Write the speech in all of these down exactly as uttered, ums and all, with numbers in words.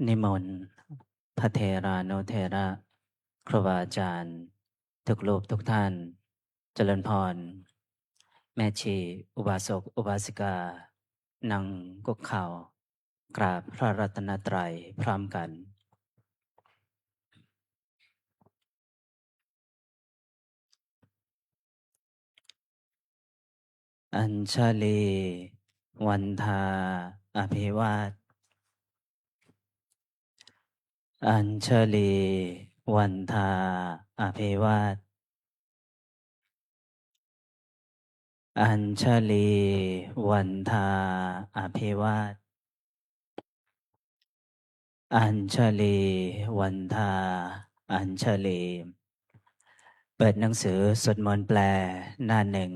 นิมนต์พระเถรานุเถระ ครูบาอาจารย์ทุกรูปทุกท่าน เจริญพร แม่ชี อุบาสก อุบาสิกา นั่งคุกเข่า กราบพระรัตนตรัยพร้อมกัน Añjalī vandā abhivād Añjalī vandā abhivād Añjalī vandā abhivād Añjalī vandā Añjalī เปิดหนังสือสวดมนต์แปลหน้าหนึ่ง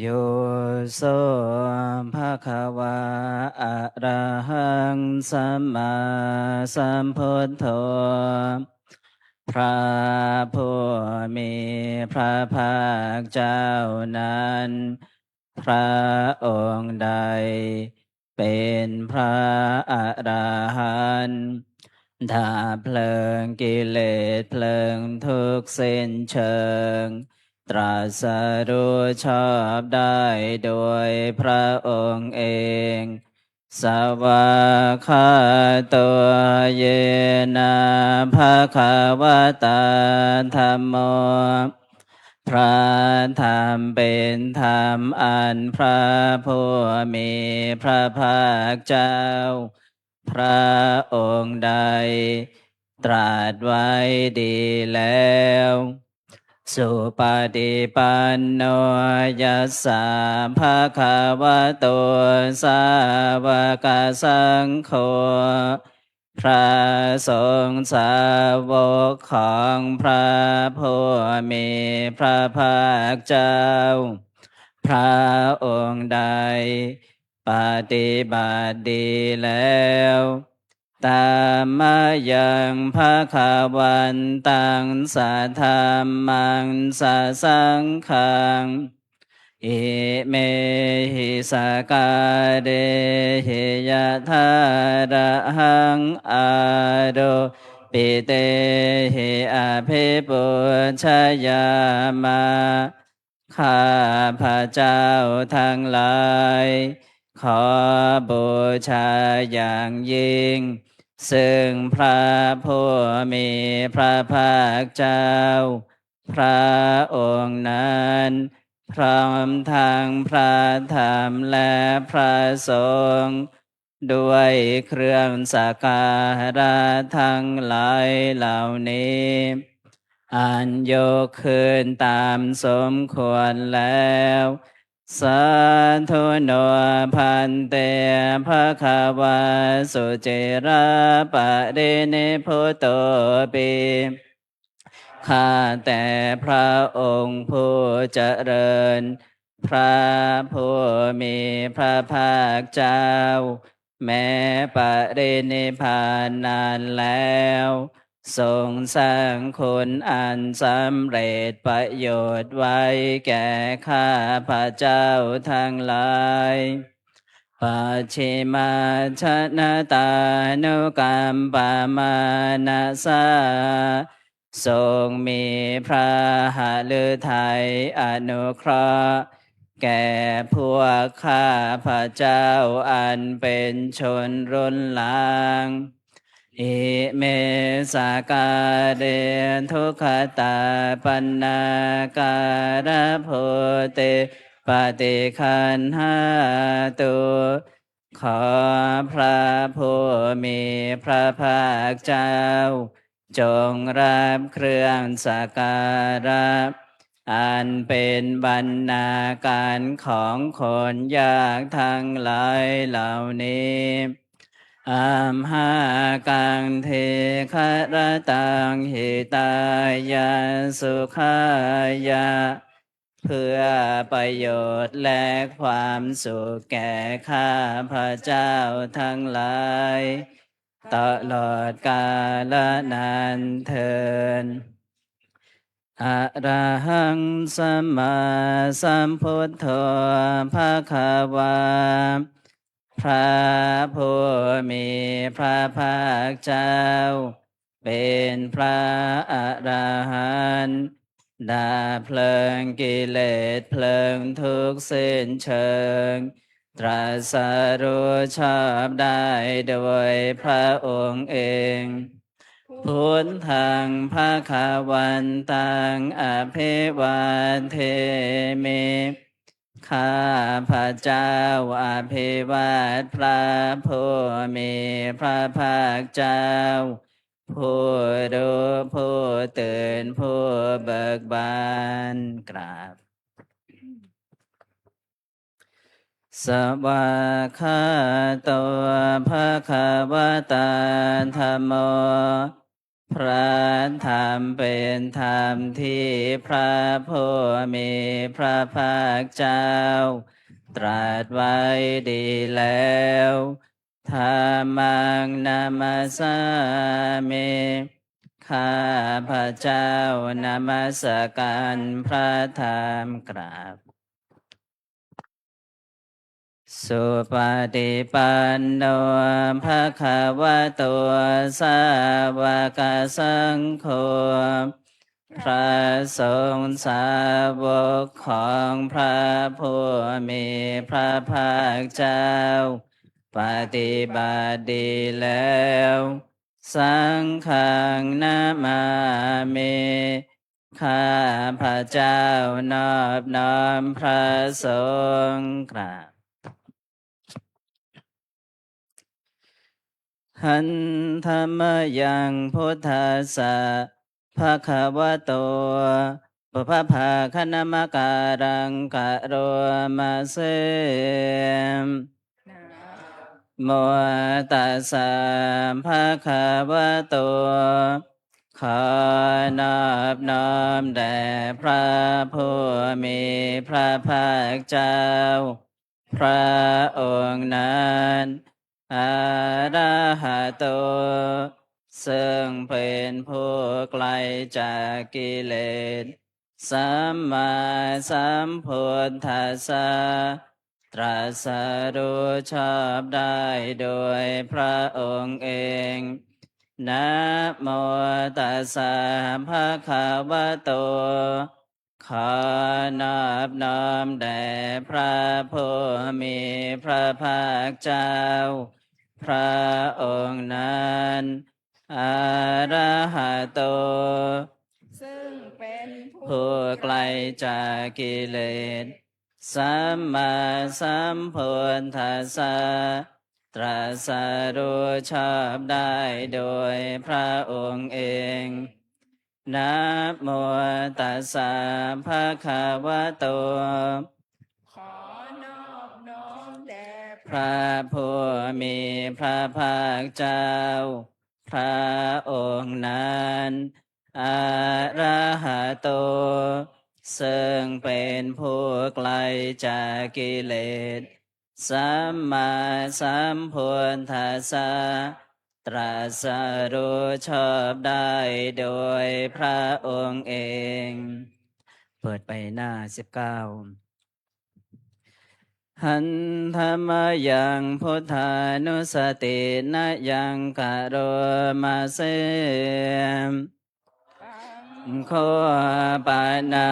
Yo so bhagavā arahaṃ sammāsambuddho พระผู้มีพระภาคเจ้านั้น พระองค์ใดเป็นพระอรหันต์ ดับเพลิงกิเลสเพลิงทุกข์สิ้นเชิง ตรัสรู้ชอบได้โดยพระองค์เอง Svākkhāto yena bhagavatā dhammo พระธรรมเป็นธรรมอันพระผู้มีพระภาคเจ้า พระองค์ใดตรัสไว้ดีแล้ว Supaṭipanno yassa bhagavato sāvakasaṅgho พระสงฆ์สาวกของพระผู้มีพระภาคเจ้า พระองค์ใดปฏิบัติดีแล้ว Tammayaṃ bhagavantaṃ sadhammaṃ sasaṅghaṃ imehi sakkārehi yathārahaṃ āropitehi abhipūjayāma. ข้าพเจ้าทั้งหลาย ขอบูชาอย่างยิ่ง ซึ่งพระผู้มีพระภาคเจ้า พระองค์นั้น พร้อมทั้งพระธรรมและพระสงฆ์ ด้วยเครื่องสักการะทั้งหลายเหล่านี้ อันยกขึ้นตามสมควรแล้ว Sādhu no bhante bhagavā suciraparinibbutopi. ข้าแต่พระองค์ผู้เจริญ พระผู้มีพระภาคเจ้า แม้ปรินิพพานนานแล้ว ทรงสร้างคุณอันสำเร็จประโยชน์ไว้แก่ข้าพเจ้าทั้งหลาย Pacchimājanatānukampamānasā ทรงมีพระหฤทัยอนุเคราะห์ แก่พวกข้าพเจ้าอันเป็นชนรุ่นหลัง Ime sakkāre duggatapaṇṇākārabhūte paṭiggaṇhātu. ขอพระผู้มีพระภาคเจ้า จงรับเครื่องสักการะ อันเป็นบรรณาการของคนยากทั้งหลายเหล่านี้ Amhākaṃ dīgharattaṃ hitāya sukhāya เพื่อประโยชน์และความสุขแก่ข้าพเจ้าทั้งหลาย ตลอดกาลนานเทอญ Arahaṃ sammāsambuddho bhagavā. พระผู้มีพระภาคเจ้า เป็นพระอรหันต์ ดับเพลิงกิเลสเพลิงทุกข์สิ้นเชิง ตรัสรู้ชอบได้โดยพระองค์เอง Buddhaṃ bhagavantaṃ abhivādemi. ข้าพเจ้าอภิวาทพระผู้มีพระภาคเจ้า ผู้รู้ผู้ตื่นผู้เบิกบาน กราบ Svākkhāto bhagavatā dhammo. พระธรรมเป็นธรรมที่พระผู้มีพระภาคเจ้า ตรัสไว้ดีแล้ว Dhammaṃ namassāmi. ข้าพเจ้านมัสการพระธรรม กราบ Supaṭipanno bhagavato sāvakasaṅgho. พระสงฆ์สาวกของพระผู้มีพระภาคเจ้า ปฏิบัติดีแล้ว Saṅghaṃ namāmi. ข้าพเจ้านอบน้อมพระสงฆ์ กราบ Handa mayaṃ buddhassa bhagavato pubbabhāganamakāraṃ karoma se. Namo tassa bhagavato. ขอนอบน้อมแด่พระผู้มีพระภาคเจ้า พระองค์นั้น arahato ซึ่งเป็นผู้ไกลจากกิเลส sammāsambuddhassa ตรัสรู้ชอบได้โดยพระองค์เอง Namo tassa bhagavato. ขอนอบน้อมแด่พระผู้มีพระภาคเจ้า พระองค์นั้น arahato ซึ่งเป็นผู้ไกลจากกิเลส sammāsambuddhassa ตรัสรู้ชอบได้โดยพระองค์เอง Namo tassa bhagavato. ขอนอบน้อมแด่พระผู้มีพระภาคเจ้า พระองค์นั้น arahato ซึ่งเป็นผู้ไกลจากกิเลส sammāsambuddhassa ตรัสรู้ชอบได้โดยพระองค์เอง เปิดไปหน้าสิบเก้า Handa mayaṃ buddhānussatinayaṃ karoma se. Kho pana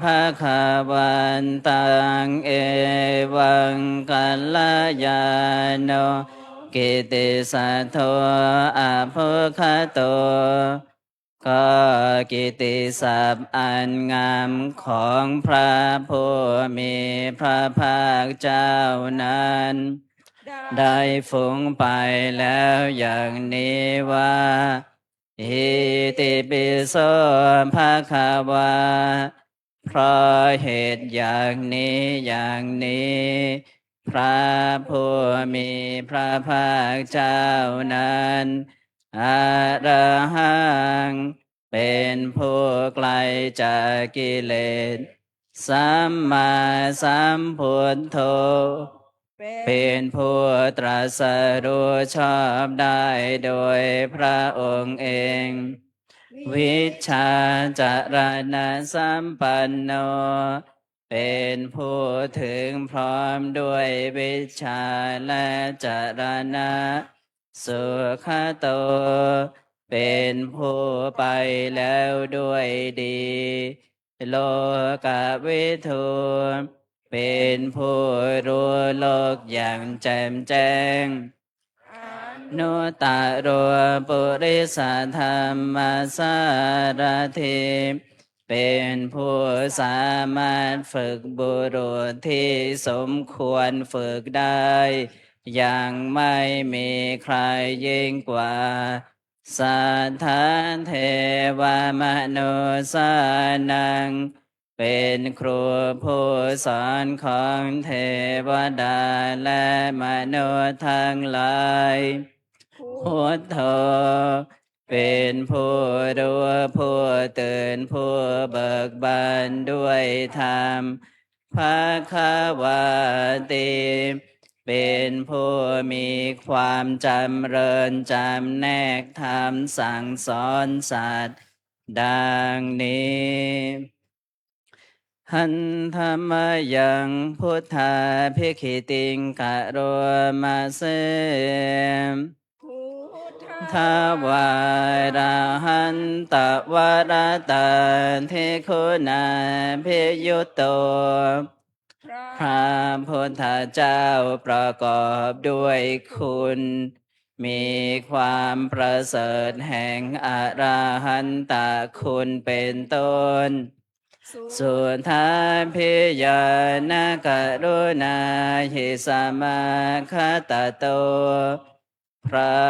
bhagavantaṃ evaṃ kalyāṇo kittisaddo abbhuggato. ก็กิตติศัพท์อันงามของพระผู้มีพระภาคเจ้านั้น ได้ฟุ้งไปแล้วอย่างนี้ว่า Itipi so bhagavā. เพราะเหตุอย่างนี้อย่างนี้ พระผู้มีพระภาคเจ้านั้น arahaṃ เป็นผู้ไกลจากกิเลส sammāsambuddho เป็นผู้ตรัสรู้ชอบได้โดยพระองค์เอง vijjācaraṇasampanno เป็นผู้ถึงพร้อมด้วยวิชชาและจรณะ สุขโต เป็นผู้ไปแล้วด้วยดี โลกวิทู เป็นผู้รู้โลกอย่างแจ่มแจ้ง อนุตตโร ปุริสธรรมสารถิ เป็นผู้สามารถฝึกบุรุษที่สมควรฝึกได้ อย่างไม่มีใครยิ่งกว่า สัทธาเทวมนุสสานัง เป็นครูผู้สอนของเทวดาและมนุษย์ทั้งหลาย พุทโธ เป็นผู้รู้ผู้ตื่นผู้เบิกบานด้วยธรรม ภควาติ เป็นผู้มีความจำเริญจำแนกธรรมสั่งสอนสัตว์ ดังนี้ Hanthamayaṃ buddhābhigītiṃ karoma se. พุทธวาราหันตวรตาธิคุณาภิยุตโต พระพุทธเจ้าประกอบด้วยคุณ มีความประเสริฐแห่งอรหันตคุณเป็นต้น สุทาภิญาณกรุณาหิสมาคตโต พระ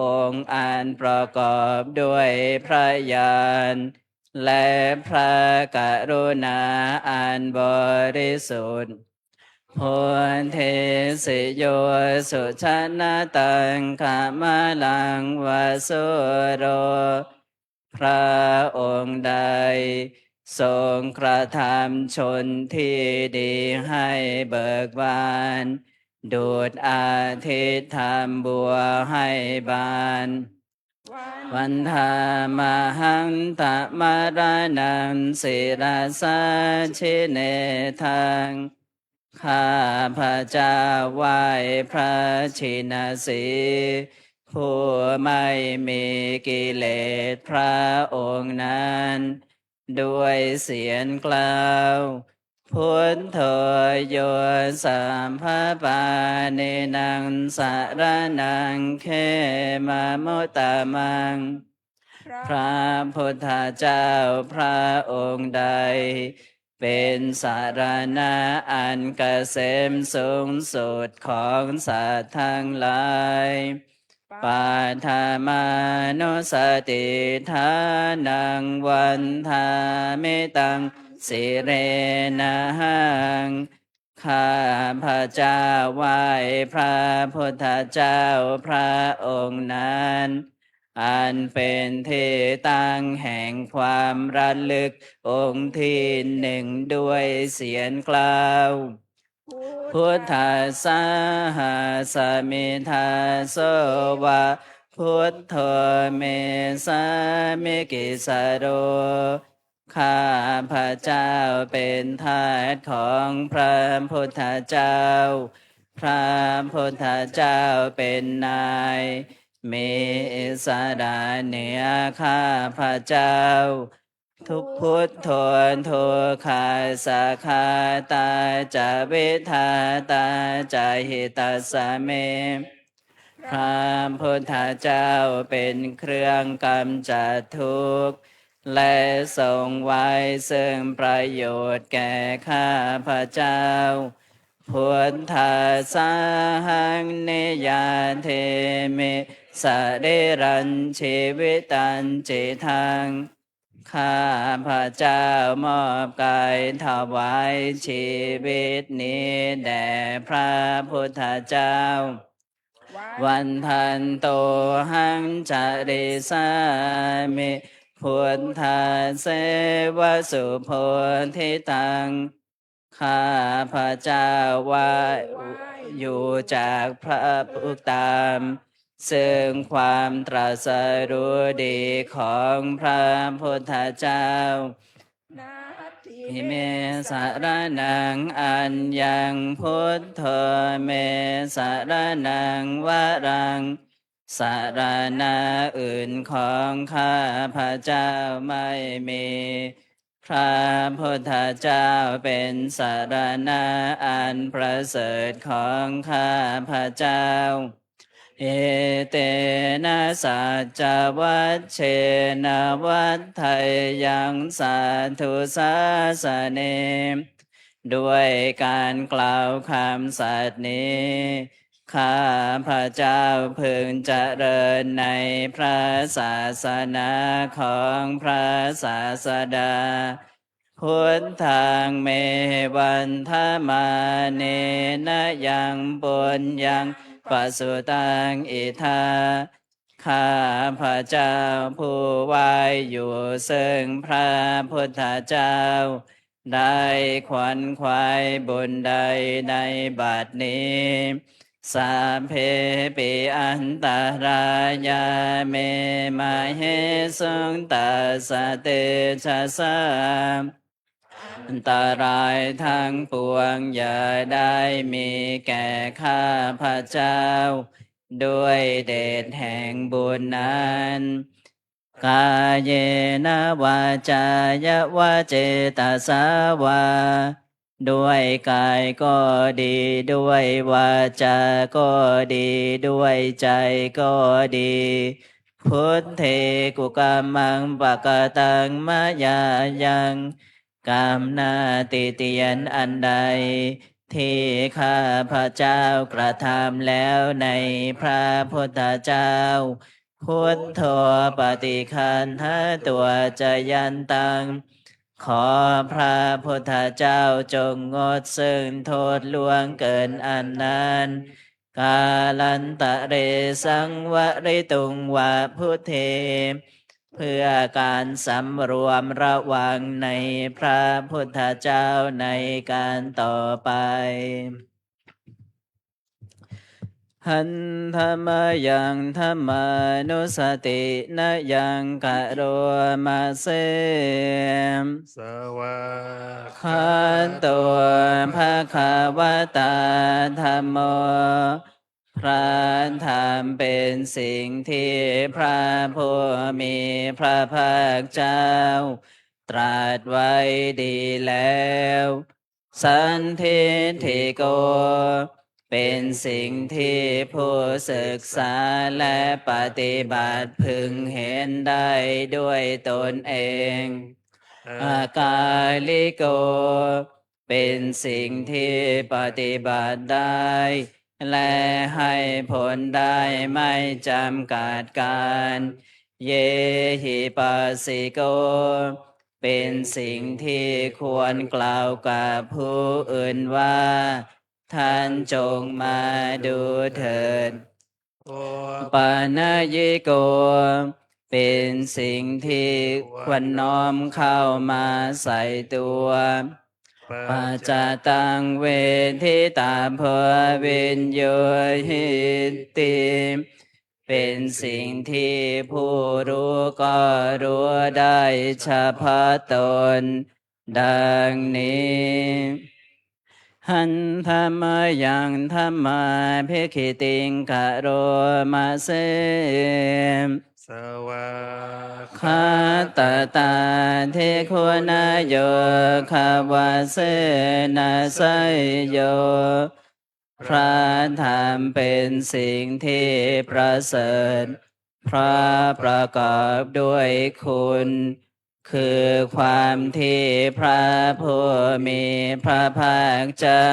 องค์อันประกอบด้วยพระญาณ และพระกรุณาอันบริสุทธิ์ โพธิสิโยสุชนะตังคมลังวสุโร พระองค์ใดทรงกระทำชนที่ดีให้เบิกบาน ดุจอาทิตย์ทำบัวให้บาน วันทามหันตมรณังศิรสาชิเนทัง ข้าพระเจ้าไหว้พระชินสีห์ ผู้ไม่มีกิเลสพระองค์นั้น ด้วยเสียงกล่าว Buddho yo sabbapāṇīnaṃ saraṇaṃ khemamuttamaṃ พระพุทธเจ้าพระองค์ใด เป็นสรณะอันเกษมสูงสุดของสัตว์ทั้งหลาย Paṭhamānussatiṭṭhānaṃ vandāmi taṃ sirenahaṃ ข้าพระเจ้าไหว้พระพุทธเจ้าพระองค์นั้น อันเป็นที่ตั้งแห่งความระลึกองค์ที่หนึ่งด้วยเสียงกล่าว Buddhassāhasmi dāso va buddho me sāmikissaro ข้าพระเจ้าเป็นทาสของพระพุทธเจ้า พระพุทธเจ้าเป็นนาย มีอิสระเหนือข้าพระเจ้า Buddho dukkhassa ghātā ca vidhātā ca hitassa me พระพุทธเจ้าเป็นเครื่องกำจัดทุกข์ และทรงไว้ซึ่งประโยชน์แก่ข้าพระเจ้า Buddhassāhaṃ niyyādemi sarīrañjīvitañcidaṃ ข้าพระเจ้ามอบกายถวายชีวิตนี้แด่พระพุทธเจ้า Vandantohaṃ carissāmi buddhasseva subodhitaṃ ข้าพระเจ้าไหว้อยู่จากพระพุทธตาม ซึ่งความตรัสรู้ดีของพระพุทธเจ้า Natthi me saraṇaṃ aññaṃ, buddho me saraṇaṃ varaṃ, สรณะอื่นของข้าพเจ้าไม่มี พระพุทธเจ้าเป็นสรณะอันประเสริฐของข้าพเจ้า Etena saccavajjena vaḍḍheyyaṃ satthu sāsane. ด้วยการกล่าวคำสัตย์นี้ ข้าพเจ้าพึงเจริญในพระศาสนาของพระศาสดา Buddhaṃ me vandamānena yaṃ puññaṃ pasutaṃ idha. ข้าพเจ้าผู้ไหว้อยู่ซึ่งพระพุทธเจ้า ได้ขวนขวายบุญใดในบัดนี้ Sabbepi antarāyā me māhesuṃ tassa tejasā. อันตรายทั้งปวงอย่าได้มีแก่ข้าพเจ้า ด้วยเดชแห่งบุญนั้น Kāyena vācāya va cetasā vā. ด้วยกายก็ดี ด้วยวาจาก็ดี ด้วยใจก็ดี Buddhe kukammaṃ pakataṃ mayā yaṃ. กรรมหน้าติเตียนอันใด ที่ข้าพเจ้ากระทำแล้วในพระพุทธเจ้า Buddho paṭiggaṇhatu accayantaṃ. ขอพระพุทธเจ้าจงงดซึ่งโทษล่วงเกินอันนั้น Kālantare saṃvarituṃ va buddhe. เพื่อการสำรวมระวังในพระพุทธเจ้าในการต่อไป Handa mayaṃ dhammānussatinayaṃ karoma se. Svākkhāto bhagavatā dhammo. พระธรรมเป็นสิ่งที่พระผู้มีพระภาคเจ้า ตรัสไว้ดีแล้ว Sandiṭṭhiko เป็นสิ่งที่ผู้ศึกษาและปฏิบัติพึงเห็นได้ด้วยตนเอง Akāliko เป็นสิ่งที่ปฏิบัติได้ และให้ผลได้ไม่จำกัดกาล Ehipassiko เป็นสิ่งที่ควรกล่าวกับผู้อื่นว่า ท่านจงมาดูเถิด Opanayiko เป็นสิ่งที่ควรน้อมเข้ามาใส่ตัว Paccattaṃ veditabbo viññūhīti. เป็นสิ่งที่ผู้รู้ก็รู้ได้เฉพาะตน ดังนี้ Handa mayaṃ dhammābhigītiṃ karoma se. Svākkhātatādiguṇayogavasena seyyo. พระธรรมเป็นสิ่งที่ประเสริฐ เพราะประกอบด้วยคุณ คือความที่พระผู้มีพระภาคเจ้า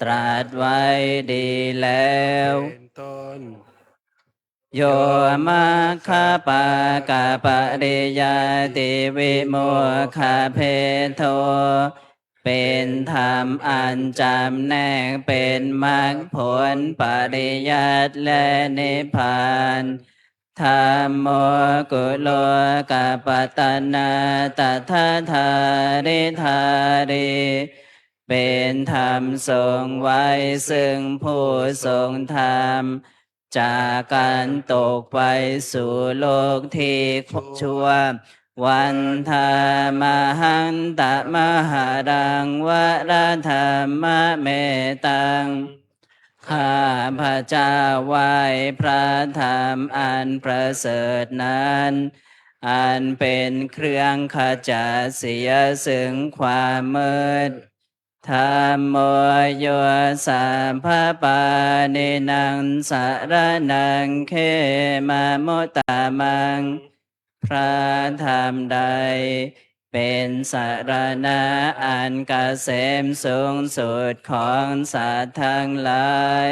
ตรัสไว้ดีแล้ว เป็นต้น Yo maggapākapariyattivimokkhabhedo. เป็นธรรมอันจำแนกเป็นมรรคผล ปริยัติ และนิพพาน Dhammo kulokapattanā tadadhāridhārī. เป็นธรรมทรงไว้ซึ่งผู้ทรงธรรม จากการตกไปสู่โลกที่ชั่ว Vandāmahaṃ tamaharaṃ varadhammametaṃ. ข้าพเจ้าไหว้พระธรรมอันประเสริฐนั้น อันเป็นเครื่องขจัดเสียซึ่งความมืด Dhammo yo sabbapāṇīnaṃ saraṇaṃ khemamuttamaṃ. พระธรรมใดเป็นสรณะอันเกษมสูงสุดของสัตว์ทั้งหลาย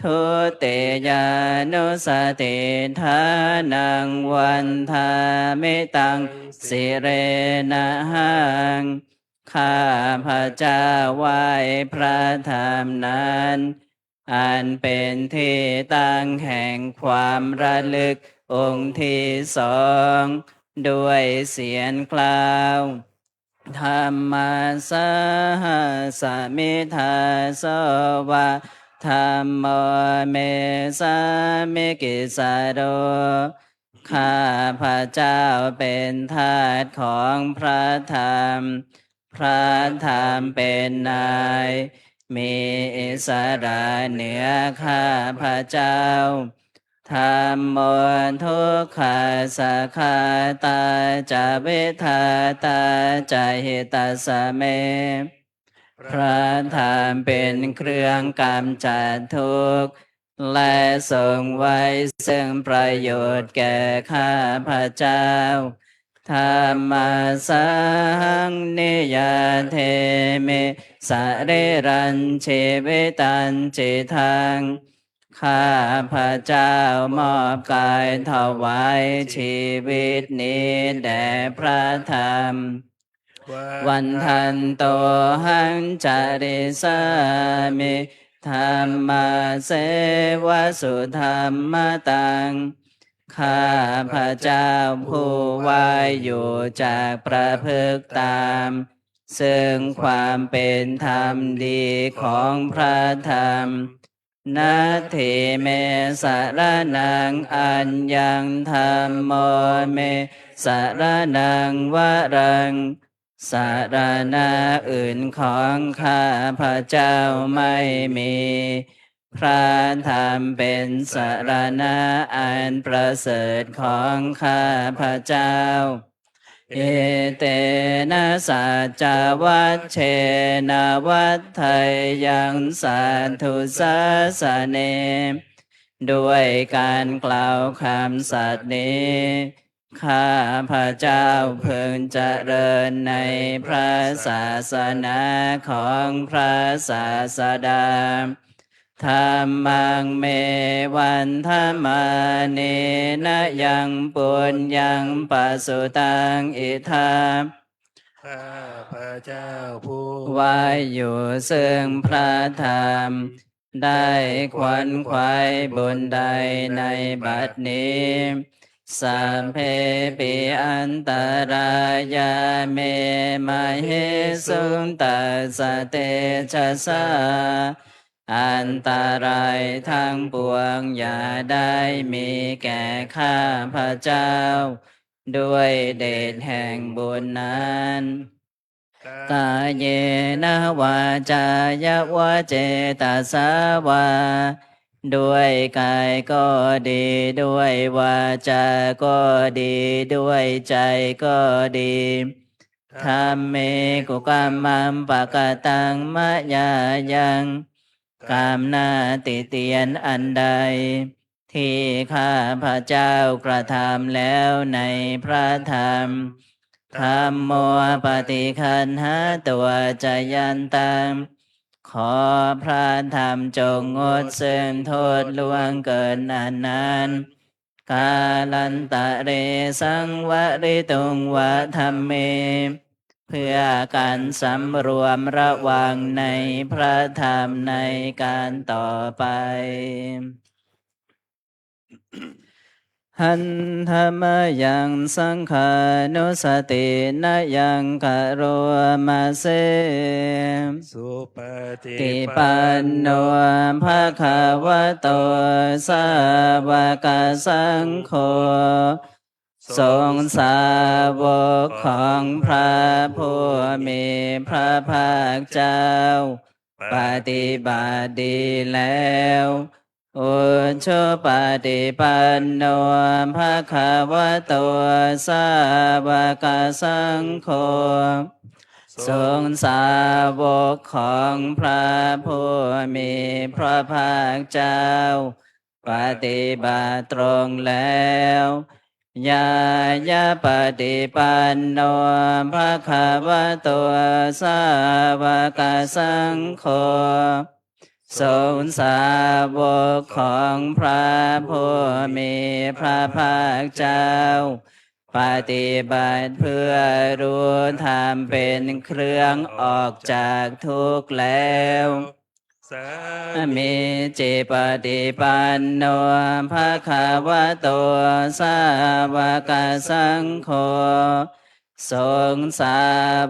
Dutiyānussatiṭṭhānaṃ vandāmi taṃ sirenahaṃ. ข้าพเจ้าไหว้พระธรรมนั้น อันเป็นที่ตั้งแห่งความระลึกองค์ที่สอง ด้วยเสียงกล่าว Dhammasāhasmi dāso va dhammo me sāmikissaro. ข้าพเจ้าเป็นทาสของพระธรรม พระธรรมเป็นนาย มีอิสระเหนือข้าพเจ้า Dhammo dukkhassa ghātā ca vidhātā ca hitassa me. พระธรรมเป็นเครื่องกำจัดทุกข์ และทรงไว้ซึ่งประโยชน์แก่ข้าพเจ้า Dhammasāhaṃ niyyādemi sarīrañjīvitañcidaṃ. ข้าพเจ้ามอบกายถวายชีวิตนี้แด่พระธรรม Vandantohaṃ carissāmi dhammasseva sudhammataṃ. ข้าพเจ้าผู้ไหว้อยู่จักประพฤติตาม ซึ่งความเป็นธรรมดีของพระธรรม Natthi me saraṇaṃ aññaṃ dhammo me saraṇaṃ varaṃ. สรณะอื่นของข้าพเจ้าไม่มี พระธรรมเป็นสรณะอันประเสริฐของข้าพเจ้า Etena saccavajjena vaḍḍheyyaṃ satthu sāsane. ด้วยการกล่าวคำสัตย์นี้ ข้าพเจ้าพึงเจริญในพระศาสนาของพระศาสดา Dhammaṃ me vandamānena yaṃ puññaṃ pasutaṃ idha. ข้าพเจ้าผู้ไหว้อยู่ซึ่งพระธรรม ได้ขวนขวายบุญใดในบัดนี้ Sabbepi antarāyā me māhesuṃ tassa tejasā. อันตรายทั้งปวงอย่าได้มีแก่ข้าพเจ้า ด้วยเดชแห่งบุญนั้น Kāyena vācāya va cetasā vā. ด้วยกายก็ดี ด้วยวาจาก็ดี ด้วยใจก็ดี Dhamme kukammaṃ pakataṃ mayā yaṃ. กรรมหน้าติเตียนอันใด ที่ข้าพเจ้ากระทำแล้วในพระธรรม Dhammo paṭiggaṇhātu accayantaṃ. ขอพระธรรมจงงดซึ่งโทษล่วงเกินอันนั้น Kālantare saṃvarituṃ va dhamme. เพื่อการสำรวมระวังในพระธรรมในการต่อไป Handa mayaṃ saṅghānussatinayaṃ karoma se. Supaṭipanno bhagavato sāvakasaṅgho. สงฆ์สาวกของพระผู้มีพระภาคเจ้า ปฏิบัติดีแล้ว Ujupaṭipanno bhagavato sāvakasaṅgho. สงฆ์สาวกของพระผู้มีพระภาคเจ้า ปฏิบัติตรงแล้ว Ñāyapaṭipanno bhagavato sāvakasaṅgho. สงฆ์สาวกของพระผู้มีพระภาคเจ้า ปฏิบัติเพื่อรู้ธรรมเป็นเครื่องออกจากทุกข์แล้ว Sāmīcipaṭipanno bhagavato sāvakasaṅgho. สงฆ์สา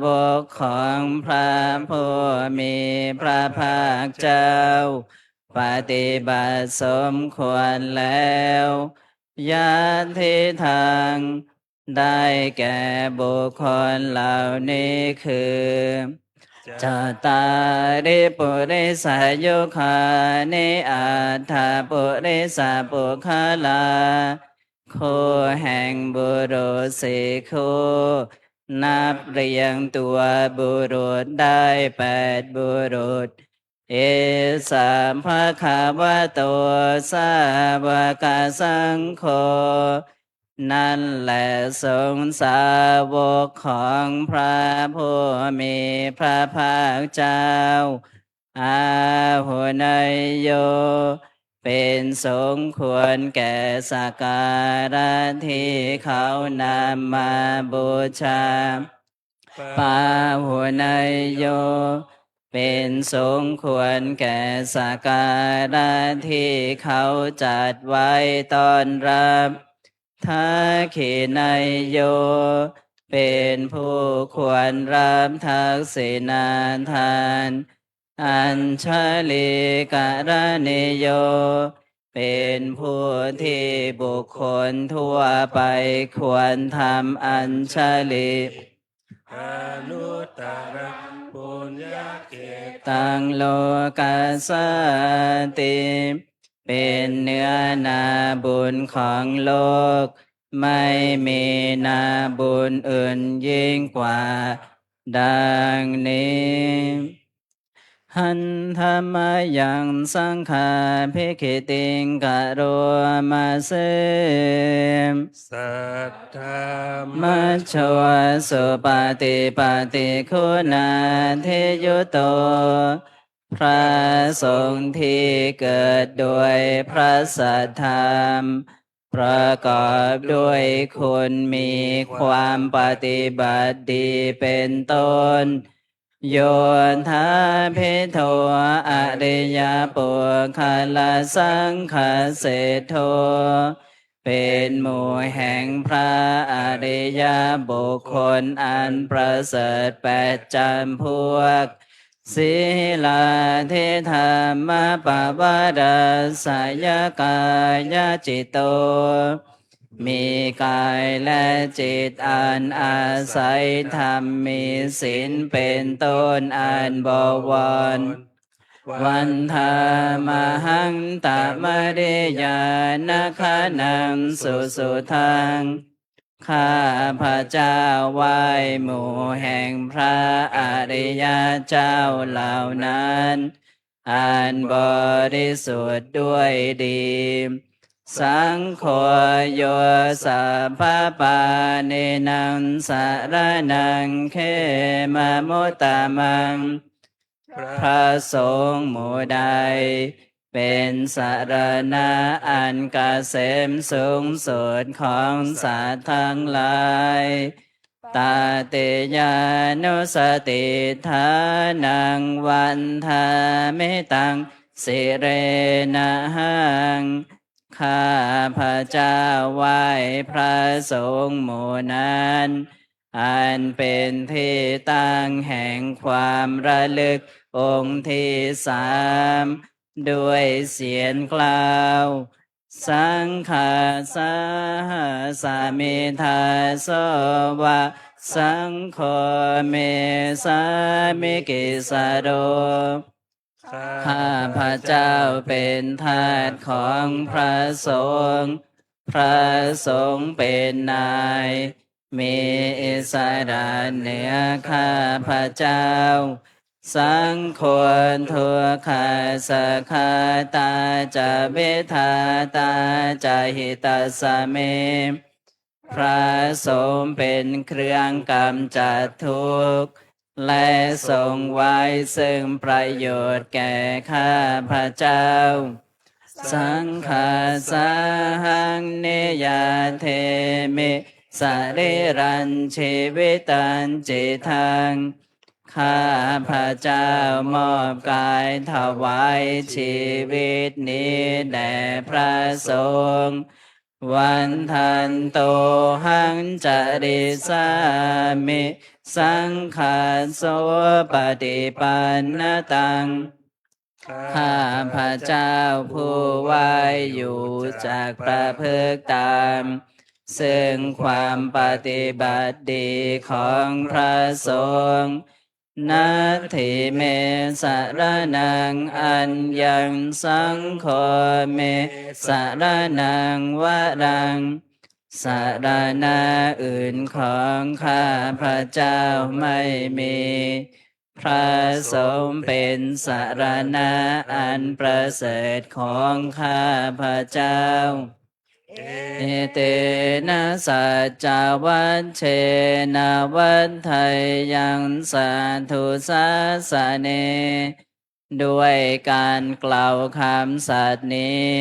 วกของพระผู้มีพระภาคเจ้า ปฏิบัติสมควรแล้ว Yadidaṃ ได้แก่บุคคลเหล่านี้คือ Cattāri purisayugāni aṭṭha purisapuggalā. คู่แห่งบุรุษสี่คู่ นับเรียงตัวบุรุษได้แปดบุรุษ Esa bhagavato sāvakasaṅgho. นั่นแหละสงฆ์สาวกของพระผู้มีพระภาคเจ้า Āhuneyyo เป็นสมควรแก่สักการะที่เขานำมาบูชา Pāhuneyyo เป็นสมควรแก่สักการะที่เขาจัดไว้ต้อนรับ Dakkhiṇeyyo เป็นผู้ควรรับทักษิณาทาน Añjalikaraṇīyo เป็นผู้ที่บุคคลทั่วไปควรทำอัญชลี Anuttaraṃ puññakkhettaṃ lokassa ti. เป็นเนื้อนาบุญของโลก ไม่มีนาบุญอื่นยิ่งกว่า ดังนี้ Handa mayaṃ saṅghābhigītiṃ karoma se. Saddhammajo supaṭipattiguṇādiyutto. พระสงฆ์ที่เกิดโดยพระสัทธรรม ประกอบด้วยคุณมีความปฏิบัติดีเป็นต้น Yodhābhiṭho ariyapuggalasaṅghaseṭṭho. เป็นหมู่แห่งพระอริยบุคคลอันประเสริฐแปดจำพวก Sīlādidhammapavarassa kāyacitto. มีกายและจิตอันอาศัยธรรม มีศีลเป็นต้นอันบวร Vandāmahaṃ tamariyāna gaṇaṃ susuddhaṃ. ข้าพเจ้าไหว้หมู่แห่งพระอริยเจ้าเหล่านั้น อันบริสุทธิ์ด้วยดี Saṅgho yo sabbapāṇīnaṃ saraṇaṃ khemamuttamaṃ. พระสงฆ์หมู่ใดเป็นสรณะอันเกษมสูงสุดของสัตว์ทั้งหลาย Tatiyānussatiṭṭhānaṃ vandāmi taṃ sirenahaṃ. ข้าพเจ้าไหว้พระสงฆ์หมู่นั้น อันเป็นที่ตั้งแห่งความระลึกองค์ที่สาม ด้วยเสียงกล่าว Saṅghassa hāsami dāso va, saṅgho me sāmikissaro. ข้าพเจ้าเป็นทาสของพระสงฆ์ พระสงฆ์เป็นนาย มีอิสระเหนือข้าพเจ้า Saṅgho dukkhassa ghātā ca vidhātā ca hitassa me. พระสงฆ์เป็นเครื่องกำจัดทุกข์ และทรงไว้ซึ่งประโยชน์แก่ข้าพเจ้า Saṅghasāhaṃ niyyādemi sarīrañjīvitañcidaṃ. ข้าพเจ้ามอบกายถวายชีวิตนี้แด่พระสงฆ์ Vandantohaṃ carissāmi saṅghassopaṭipannataṃ. ข้าพเจ้าผู้ไหว้อยู่จักประพฤติตาม ซึ่งความปฏิบัติดีของพระสงฆ์ Natthi me saraṇaṃ aññaṃ, saṅgho me saraṇaṃ varaṃ. สรณะอื่นของข้าพเจ้าไม่มี พระสงฆ์เป็นสรณะอันประเสริฐของข้าพเจ้า Etena saccavajjena vaḍḍheyyaṃ satthu-sāsane. ด้วยการกล่าวคำสัตย์นี้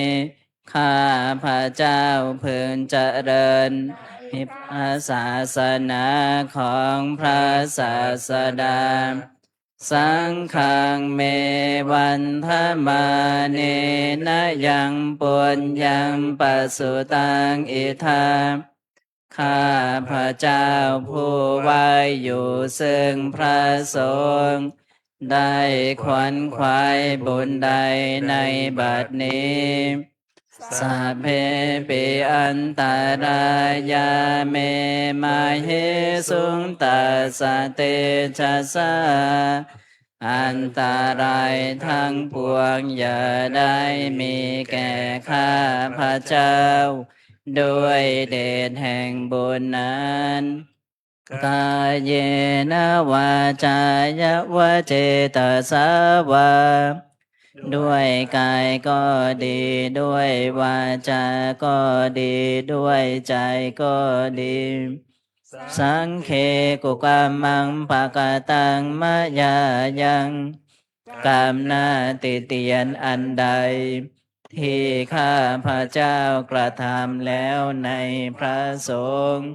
ข้าพเจ้าพึงเจริญในพระศาสนาของพระศาสดา Saṅghaṃ me vandamānena yaṃ puññaṃ pasutaṃ idha. ข้าพเจ้าผู้ไหว้อยู่ซึ่งพระสงฆ์ ได้ขวนขวายบุญใดในบัดนี้ Sabbepi antarāyā me māhesuṃ tassa tejasā. อันตรายทั้งปวงอย่าได้มีแก่ข้าพเจ้า ด้วยเดชแห่งบุญนั้น Kāyena vācāya va cetasā vā. ด้วยกายก็ดี ด้วยวาจาก็ดี ด้วยใจก็ดี Saṅghe kukammaṃ pakataṃ mayā yaṃ. กรรมหน้าติเตียนอันใด ที่ข้าพเจ้ากระทำแล้วในพระสงฆ์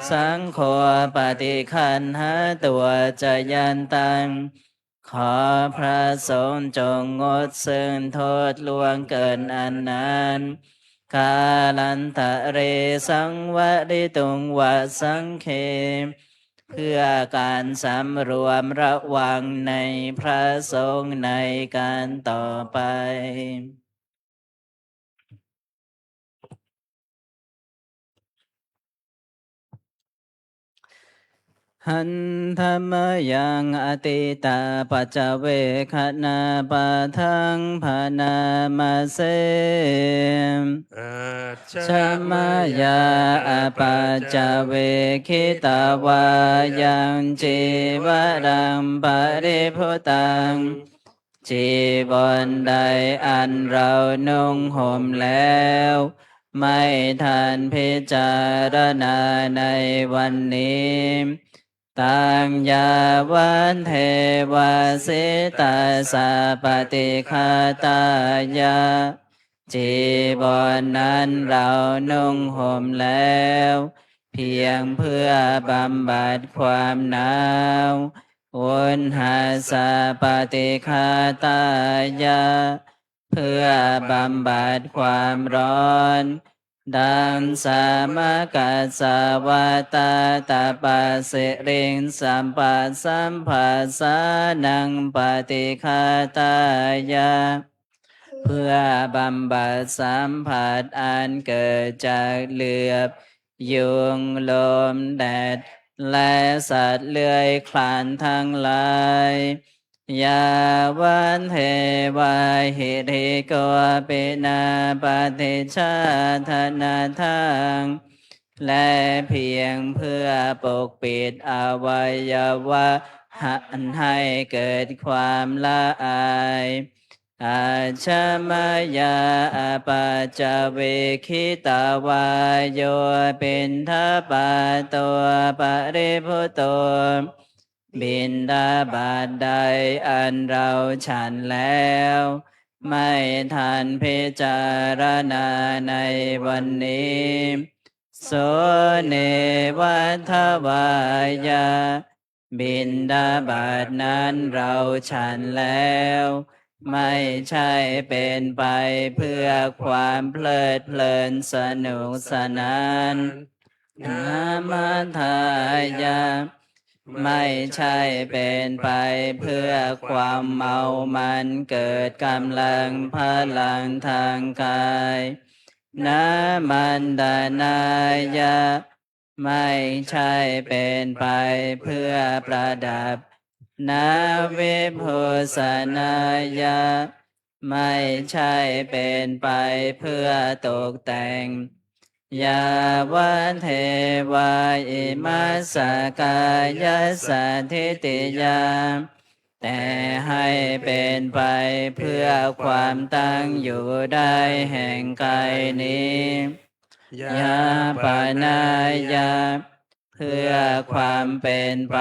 Saṅgho paṭiggaṇhatu accayantaṃ. ขอพระสงฆ์จงงดซึ่งโทษล่วงเกินอันนั้น Kālantare saṃvarituṃ va saṅghe. เพื่อการสำรวมระวังในพระสงฆ์ในการต่อไป Handa mayaṃ atītapaccavekkhaṇapāṭhaṃ bhaṇāma se. Ajja maya apaccavekkhitvā yaṃ cīvaraṃ paribhuttaṃ. จีวรใดอันเรานุ่งห่มแล้ว ไม่ทันพิจารณาในวันนี้ Taṃ yāvadeva sītassa paṭighātāya. จีวรนั้นเรานุ่งห่มแล้ว เพียงเพื่อบำบัดความหนาว Uṇhassa paṭighātāya. เพื่อบำบัดความร้อน Taṃ sāmakasā vātātapasiriṃ sapasamphassānaṃ paṭighātāya เพื่อบำบัดสัมผัสอันเกิดจากเหลือบ ยุง ลม แดด และสัตว์เลื้อยคลานทั้งหลาย Yāvadeva hirikopinapaṭicchādanatthaṃ และเพียงเพื่อปกปิดอวัยวะหันให้เกิดความละอาย Ajja mayā apaccavekkhitvā yo piṇḍapāto paribhutto บิณฑบาตใดอันเราฉันแล้ว ไม่ทันพิจารณาในวันนี้ So neva davāya บิณฑบาตนั้นเราฉันแล้ว ไม่ใช่เป็นไปเพื่อความเพลิดเพลินสนุกสนาน Namadāya ไม่ใช่เป็นไปเพื่อความเมามันเกิดกำลังพลังทางกาย Namaṇḍanāya ไม่ใช่เป็นไปเพื่อประดับ Navibhūsanāya ไม่ใช่เป็นไปเพื่อตกแต่ง Yāvadeva imassa kāyassa ṭhitiyā แต่ให้เป็นไปเพื่อความตั้งอยู่ได้แห่งกายนี้ Yāpanāya เพื่อความเป็นไป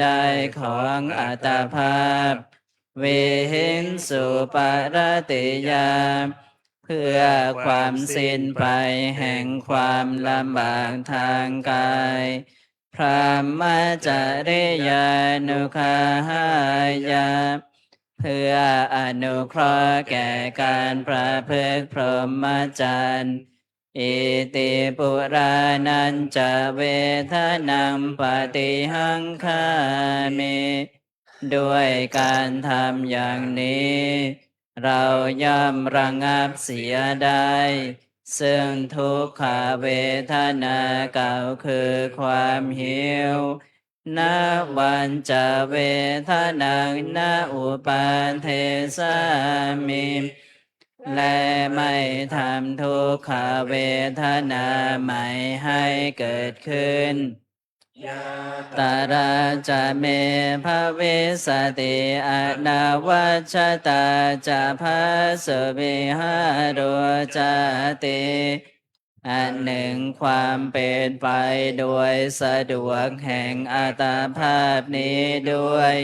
ได้ของอัตภาพ Vihiṃsuparatiyā เพื่อความสิ้นไปแห่งความลำบากทางกาย Brahmacariyānuggahāya เพื่ออนุเคราะห์แก่การประพฤติพรหมจรรย์ Iti purāṇañca vedanaṃ paṭihaṅkhāmi ด้วยการทำอย่างนี้ เราย่อมระงับเสียได้ ซึ่งทุกขเวทนาเก่าคือความหิว Navañca vedanaṃ na upādessāmi และไม่ทำทุกขเวทนาใหม่ให้เกิดขึ้น Yātrā ca me bhavissati anavajjatā ca phāsuvihāro cāti อันหนึ่งความเป็นไปโดยสะดวกแห่งอัตภาพนี้ด้วย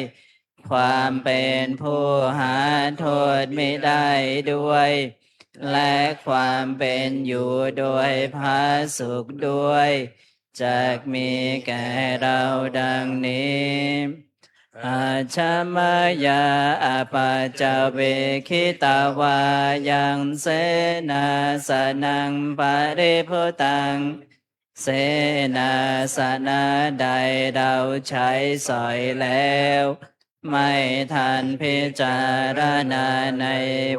ความเป็นผู้หาโทษมิได้ด้วย และความเป็นอยู่โดยผาสุกด้วย จักมีแก่เราดังนี้ Ajja mayā apaccavekkhitvā yaṃ senāsanaṃ paribhuttaṃ เสนาสนะใดเราใช้สอยแล้ว ไม่ทันพิจารณาใน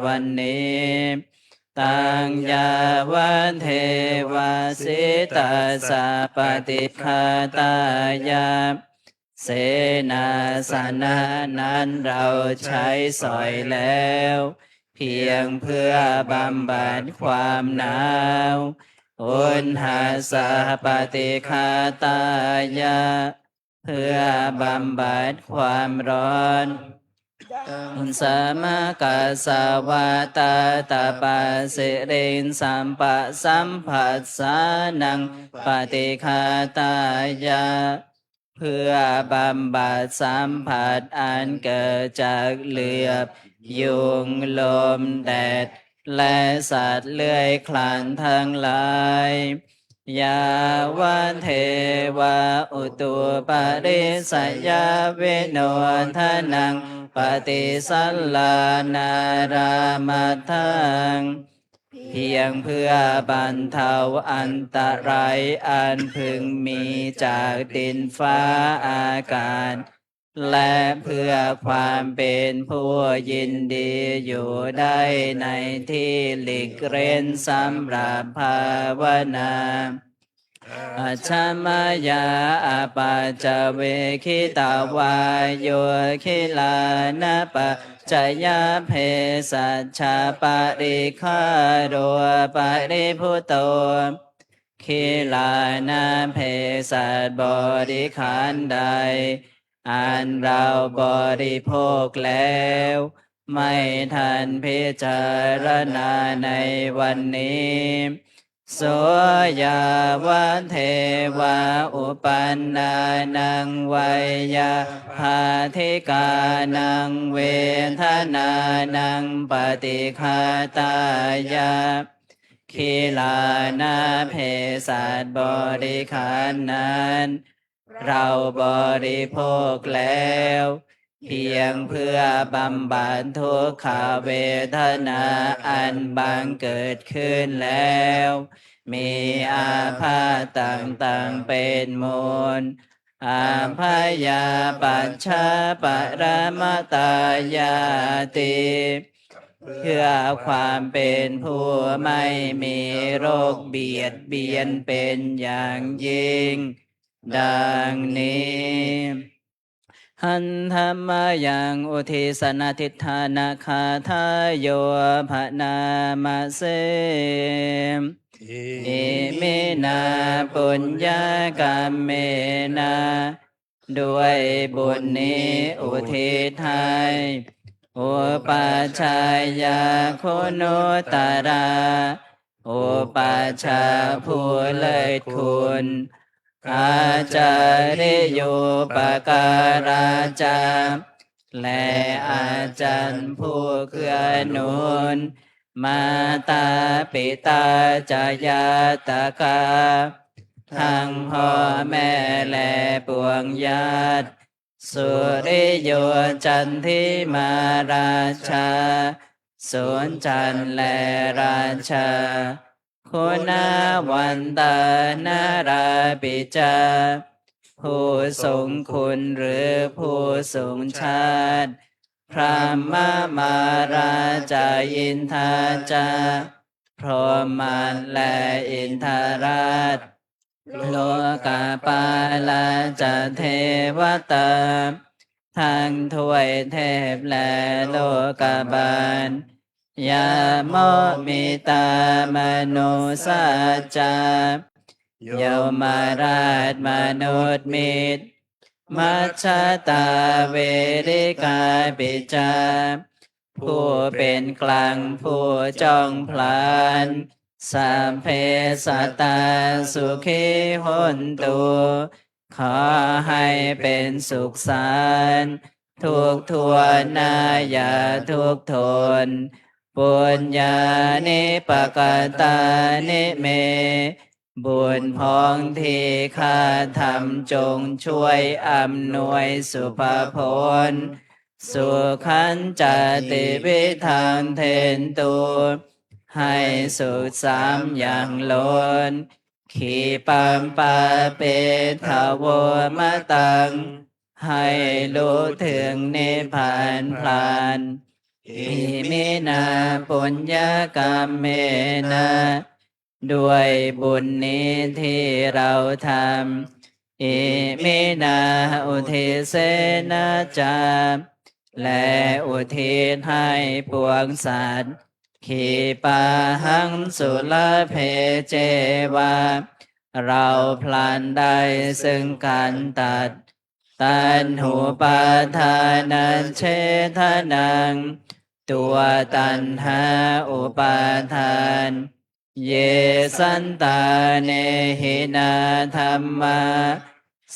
วันนี้ Taṃ yāvadeva sītassa paṭighātāya เสนาสนะนั้นเราใช้สอยแล้ว เพียงเพื่อบำบัดความหนาว Uṇhassa paṭighātāya เพื่อบำบัดความร้อน Taṃ sāmakassa vātātapasiriṃ sapasamphassānaṃ paṭighātāya เพื่อบำบัดสัมผัสอันเกิดจากเหลือบ ยุง ลม แดด และสัตว์เลื้อยคลานทั้งหลาย yāvadeva utuparissayavinodanaṃ paṭisallānārāmatthaṃ เพียงเพื่อบรรเทาอันตรายอันพึงมีจากดินฟ้าอากาศ และเพื่อความเป็นผู้ยินดีอยู่ได้ในที่หลีกเร้นสำหรับภาวนา Ajja mayā apaccavekkhitvā yo gilānapaccayabhesajjaparikkhāro paribhuto. กิลานะเภสัชบริขารใด อันเราบริโภคแล้ว ไม่ทันพิจารณาในวันนี้ So yāvadeva uppannānaṃ veyyābādhikānaṃ vedanānaṃ paṭighātāya กิลานะเภสัชบริขารนั้น เราบริโภคแล้ว เพียงเพื่อบำบัดทุกขเวทนาอันบังเกิดขึ้นแล้ว มีอาพาธต่างๆเป็นมูล Abyāpajjhaparamatāyāti เพื่อความเป็นผู้ไม่มีโรคเบียดเบียนเป็นอย่างยิ่ง ดังนี้ Handa mayaṃ uddissa na diṭṭhānagāthāyo bhaṇāma se. Iminā puññakammena ด้วยบุญนี้อุทิศให้ upajjhāya guṇuttarā อุปัชฌาย์ผู้เลิศคุณ ācariyūpakārā ca และอาจารย์ผู้เกื้อหนุน mātā pitā ca ñātakā ทั้งพ่อแม่และปวงญาติ suriyo candimā rājā สุญจันทร์และราชา guṇavantā narāpi ca ผู้ทรงคุณหรือผู้สูงชาติ brahmamārā ca indā ca พรหมมารและอินทราช lokapālā ca devatā ทั้งทวยเทพและโลกบาล yamo mittā manussā ca ยมราชมนุษย์มิตร majjhattā verikāpi ca ผู้เป็นกลางผู้จ้องผลาญ sabbe sattā sukhī hontu ขอให้เป็นสุขสันต์ทุกทั่วหน้าอย่าทุกข์ทน puññāni pakatāni me บุญพ้องที่ข้าทำจงช่วยอำนวยสุภผล sukhañca tividhaṃ dentu ให้สุขสามอย่างล้น khippaṃ pāpetha vomataṃ ให้รู้ถึงนิพพานพลัน iminā puññakammena ด้วยบุญนี้ที่เราทำ iminā uddisena ca และอุทิศให้ปวงสัตว์ khippāhaṃ sulabhe ceva เราพลันได้ซึ่งการตัด taṇhupādānachedanaṃ ตัวตัณหาอุปาทาน ye santāne hinā dhammā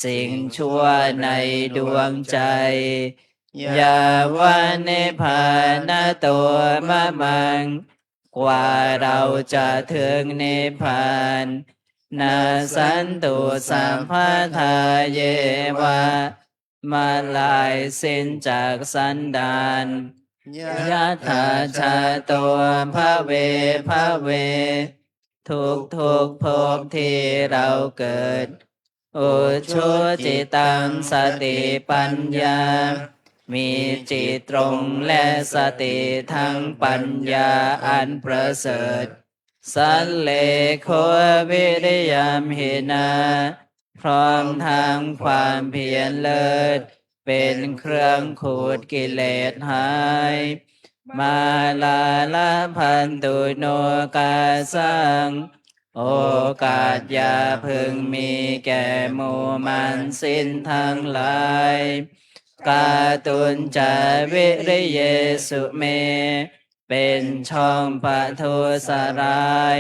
สิ่งชั่วในดวงใจ yāva nibbānato mamaṃ กว่าเราจะถึงนิพพาน nassantu sabbadā yeva เมื่อลายสิ้นจากสันดาน yattha jāto bhave bhave ทุกๆ ภพที่เราเกิด ujucittaṃ satipaññā มีจิตตรงและสติทั้งปัญญาอันประเสริฐ sallekho viriyamhinā พร้อมทั้งความเพียรเลิศ เป็นเครื่องขูดกิเลสหาย mālā labhantu nokāsaṃ โอกาสอย่าพึงมีแก่หมู่มารสิ้นทั้งหลาย kātuñca viriyesu me เป็นช่องประทุษร้าย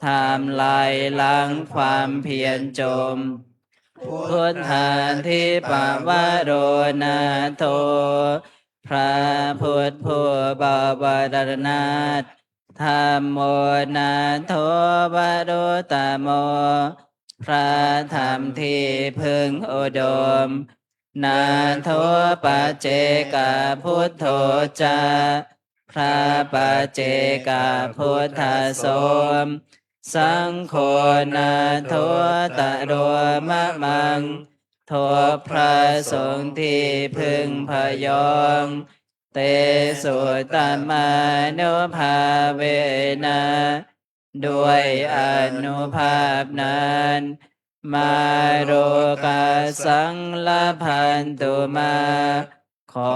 ทำลายล้างความเพียรจม buddhādhipavaro nātho พระพุทธผู้บวรนาถ dhammo nātho varuttamo พระธรรมที่พึ่งอุดม nātho paccekabuddho ca พระปัจเจกพุทธสม saṅgho nāthottaro mamaṃ ทบพระสงฆ์ที่พึ่งพยอง tesuttamānubhāvena ด้วยอานุภาพนั้น mārokāsaṃ labhantu mā ขอ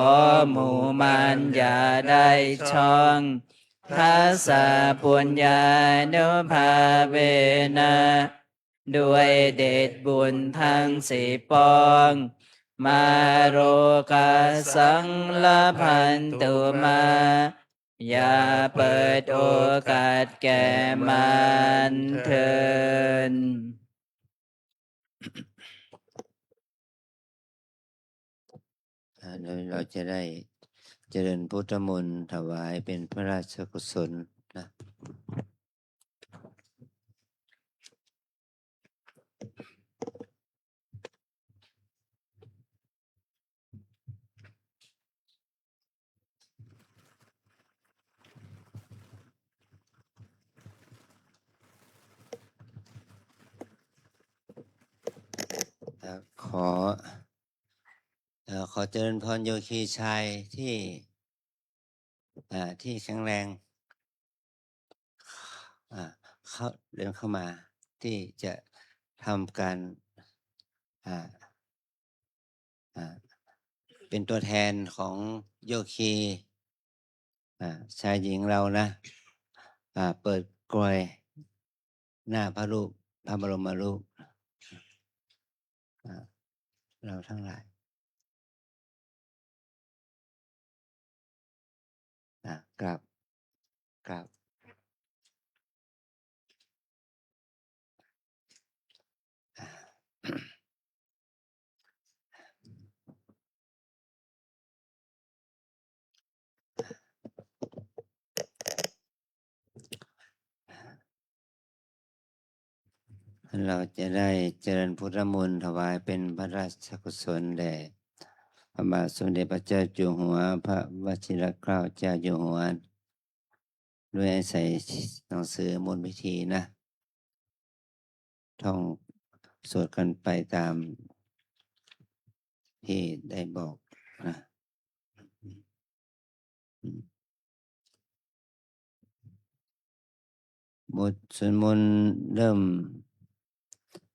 หมู่มารอย่าได้ช่อง tassa puññānubhāvena ด้วยเดชบุญทั้งสิบปอง mārokāsaṃ labhantu mā อย่าเปิดโอกาสแก่มารเทอญ อ่า เดี๋ยวเราจะได้เจริญพุทธมนต์ถวายเป็นพระราชกุศลนะ เอ่อ ขอ เอ่อ ขอเจริญพรโยคีชายที่ อ่า ที่แข็งแรง อ่า เข้า เดินเข้ามาที่จะทำการ อ่า อ่า เป็นตัวแทนของโยคี อ่า ชายหญิงเรานะ อ่า เปิดกรวยหน้าพระรูป พระบรมรูป อ่า เราทั้งหลาย อ่ะ กราบ กราบ เราจะได้เจริญพุทธมนต์ถวายเป็นพระราชกุศลแด่พระบาทสมเด็จพระเจ้าอยู่หัว พระวชิรเกล้าเจ้าอยู่หัว ด้วยอาศัยหนังสือมนต์พิธีนะ ท่องสวดกันไปตามที่ได้บอกนะ บทสวดมนต์เริ่ม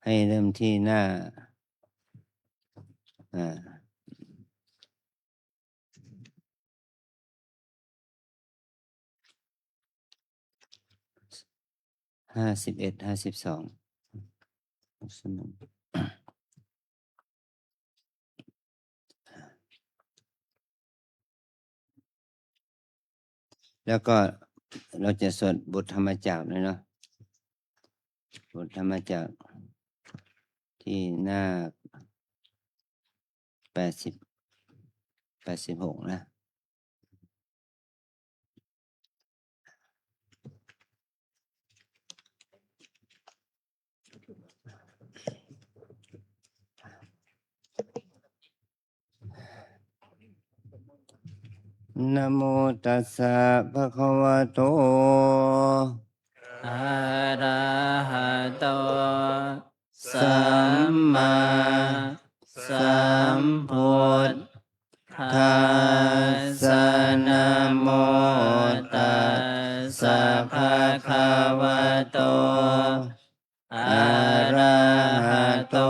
ให้เริ่มที่หน้า อ่า ห้าสิบเอ็ด ห้าสิบสอง แล้วก็เราจะสวดบทธรรมจักรด้วยเนาะ บทธรรมจักรที่หน้า แปดสิบ แปดสิบหก นะ เ Namo tassa bhagavato arahato sammāsambuddhassa. Namo tassa bhagavato arahato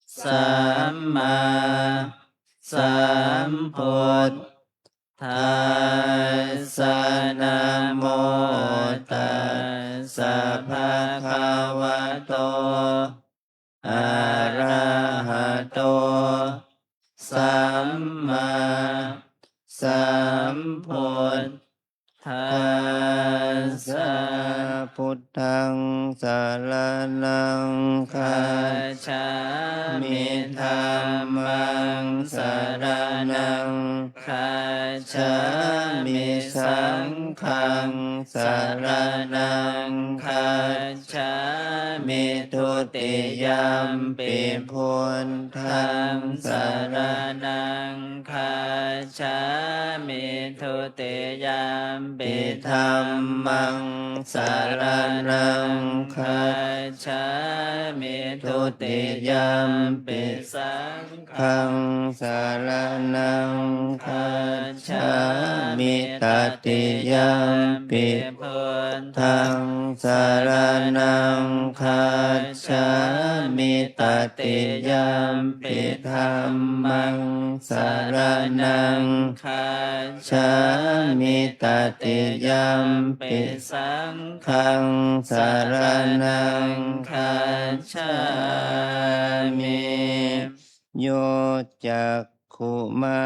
sammāsambuddhassa. Namo tassa bhagavato arahato sammāsambuddhassa. Buddhaṃ saraṇaṃ gacchāmi. Dhammaṃ saraṇaṃ gacchāmi. Saṅghaṃ saraṇaṃ gacchāmi. Dutiyampi buddhaṃ saraṇaṃ gacchāmi. Dutiyampi dhammaṃ saraṇaṃ gacchāmi. Dutiyampi saṅghaṃ saraṇaṃ gacchāmi. Tatiyampi buddhaṃ saraṇaṃ gacchāmi. Tatiyampi dhammaṃ saraṇaṃ gacchāmi. Tatiyampi saṅghaṃ saraṇaṃ gacchāmi. Yo cakkhumā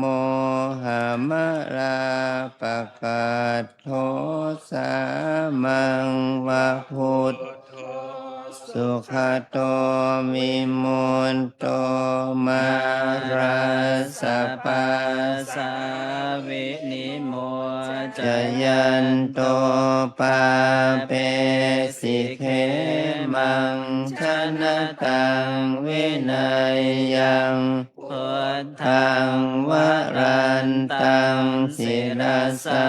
mohamalāpakaṭṭho sāmaṃ va buddho sugato vimutto mārassa pāsā vinimocayanto pāpesi khemaṃ janataṃ vineyyaṃ. Buddhaṃ varantaṃ sirasā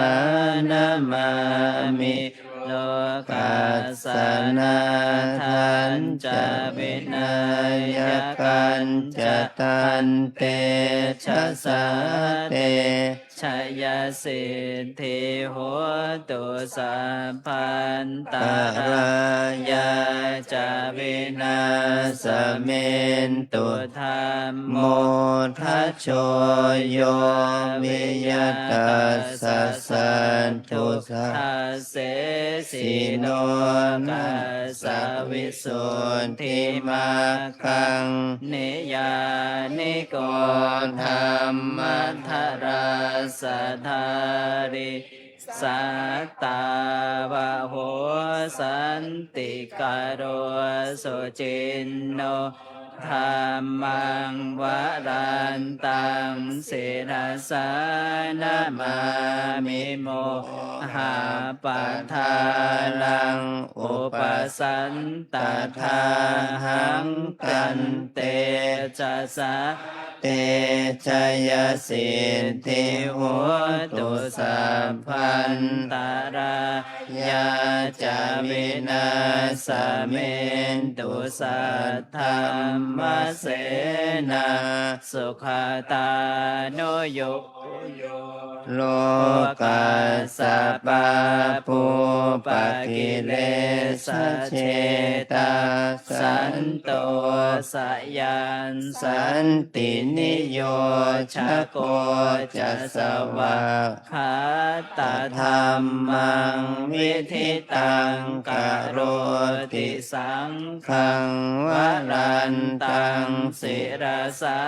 namāmi. Lokassa nāthañca vināyakañca tantejasā te jayasiddhi hotu sabbantarāyā ca vināsamentu. Dhammo dhajo yo viya tassa satthu dassesi lokassa visuddhimaggaṃ. Niyyāniko dhammadharassa dhārī sattāvaho santikaro suciṇṇo. Dhammaṃ varantaṃ sirasā namāmi mohapadālaṃ upasantathāhaṃ. Tantejasā te jayasiddhi hotu sabbantarāyā ca vināsamentu saddhammasenā. Sugatānuyo yo lokassa pāpūpakilesajetā santosayaṃ santiniyojakoca svākkhātadhammaṃ viditaṃ karoti. Saṅghaṃ varantaṃ sirasā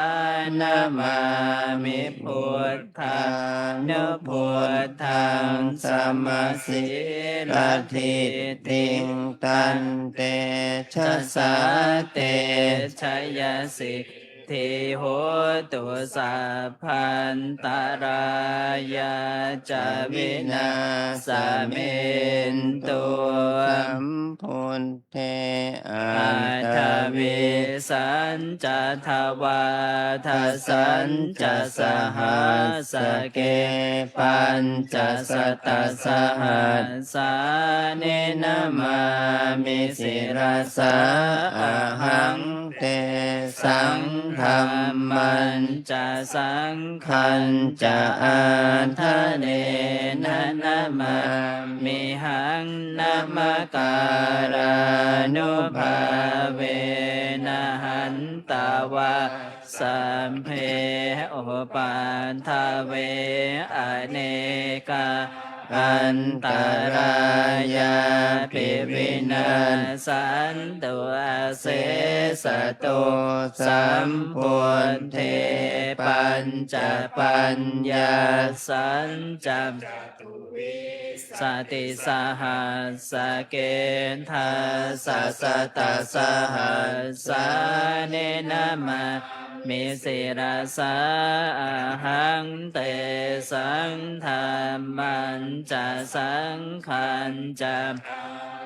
namāmi. Buddhānubuddhaṃ samasīladiṭṭhiṃ. Tantejasā te jayasiddhi sabbisiddhi hotu, sabbantarāyā ca vināsamentu. Sambuddhe aṭṭhavīsañca dvādasañca sahassake, pañcasatasahassāni namāmi sirasā ahaṃ. Tesaṃ dhammañca saṅghañca ādarena namāmihaṃ. Namakārānubhāvena hantvā sabbe upaddave, anekā antarāyāpi vinassantu asesato. Sambuddhe pañcapaññāsañca satisahas sake, dasasatasahassāni namāmi sirasā ahaṃ. Tesaṃ dhammañca saṅghañca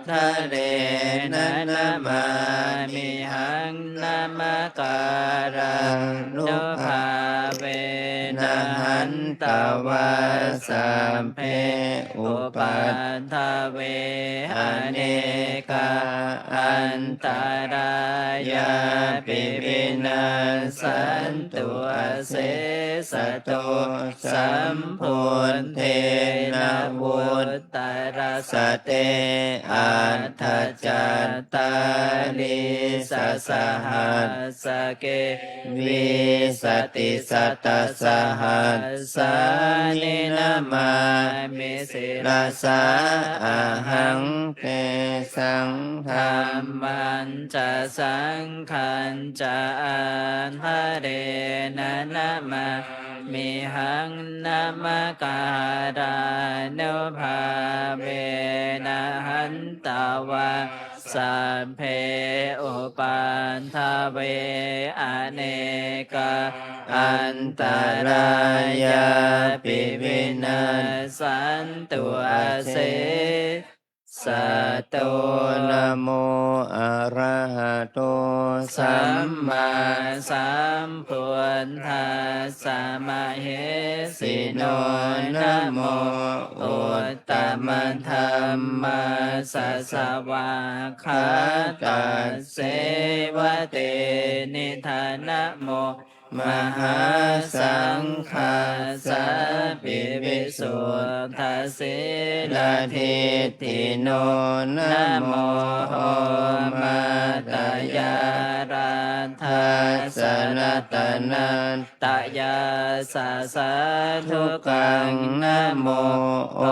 ādarena namāmihaṃ. Namakārānubhāvena hantvā sabbe upaddave, anekā antarāyāpi vinassantu asesato. Sambuddhe navuttarasate aṭṭhacattāḷīsasahas sake, vīsatisatasahassāni namāmi sirasā ahaṃ. Tesaṃ dhammañca saṅghañca ādarena namāmihaṃ. Namakārānubhāvena hantvā sabbe upaddave, anekā antarāyāpi vinassantu asesato. Namo arahato sammāsambuddhassa mahesino. Namo ut ttama dhammassa svākkhātasseva tenidha. Namo mahāsaṅghassāpi visuddhasīladiṭṭhino. Namo omātyāraddhassa ratana ttayassa sādhukaṃ. Namo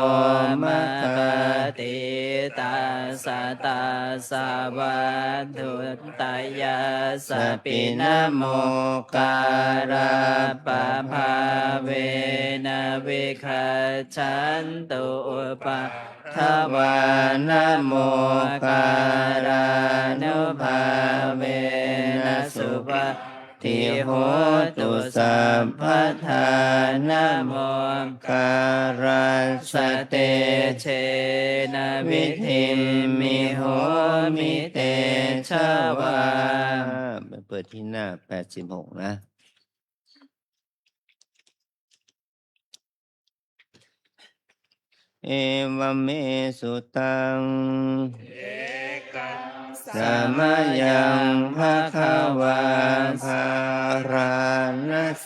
omakātītassa tassa vatthuttayassapi. Namo kārappabhāvena vigacchantu upaddavā. Namo kārānubhāvena suvatthi hotu sabbadā. Namo kārassa tejena vidhimhi homi tejavā. ไปเปิดที่หน้า แปดสิบหก นะ Evaṃ me sutaṃ. Ekaṃ samayaṃ bhagavā bārāṇasiyaṃ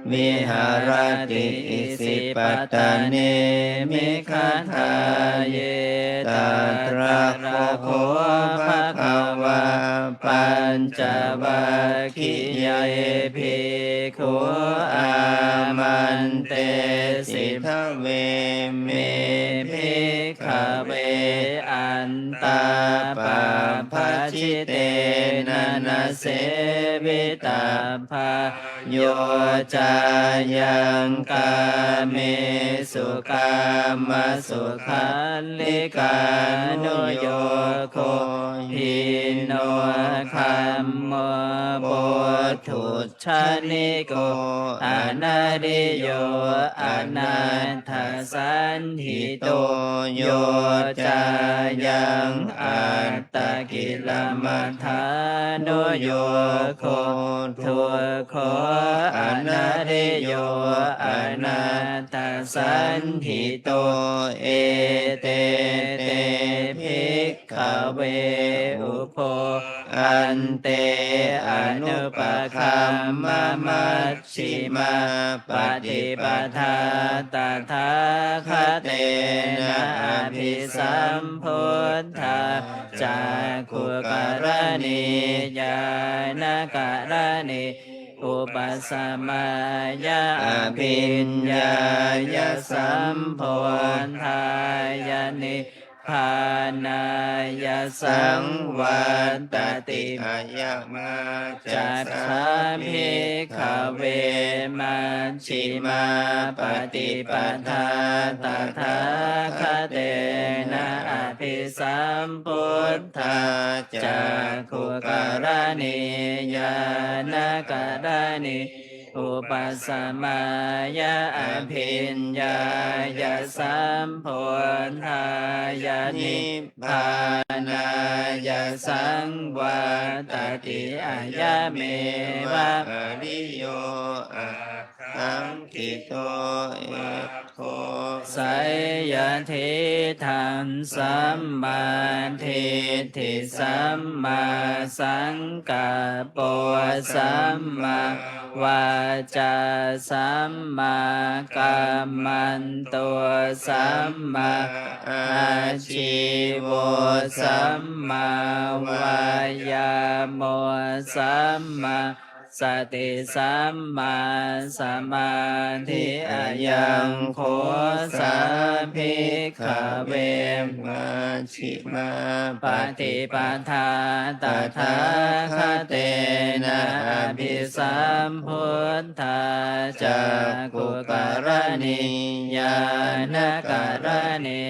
viharati isipatane migadāye. Tatra kho bhagavā pañcavaggiye bhikkhu āmantesi. Dveme, bhikkhave, antā pabbajitena na sevitabbo. Yo cāyaṃ kāmesu kāmasukhallikānuyogo hīno gammo pothujjaniko anariyo anatthasañhito. Yo cāyaṃ attakilamathānuyogo dukkho anariyo anatthasañhito. Ete te bhikkhave ubho ante anupagamma maj jjhimā paṭipadā tathāgatena abhisambuddhā cakkhukaraṇī ñāṇakaraṇī upasamāya abhiññāya sambodhāya ni bbānāya saṃvattati. Ayamācca sā bhikkhave majjhimā paṭipadā tathāgatena abhisambuddhā cakkhukaraṇī ñāṇakaraṇī upasamāya abhiññāya sambodhāya nibbānāya saṃvattati. Ayameva ariyo aṭṭhaṅgiko maggo. Seyyathidaṃ sammādiṭṭhi sammāsaṅkappo sammāvācā sammākammanto sammāājīvo sammāvāyāmo sammā sati sammāsamādhi. Ayaṃ kho sā bhikkhave majjhimā paṭipadā tathāgatena abhisambuddhā cakkhukaraṇī ñāṇakaraṇī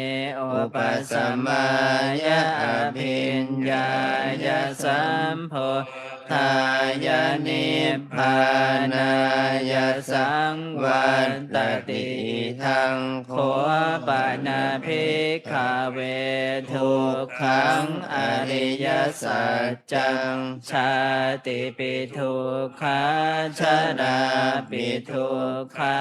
upasamāya abhiññāya sambodhāya nibbānāya saṃvattati. Idaṃ kho pana bhikkhave dukkhaṃ ariyasaccaṃ. Jātipi dukkhā jarāpi dukkhā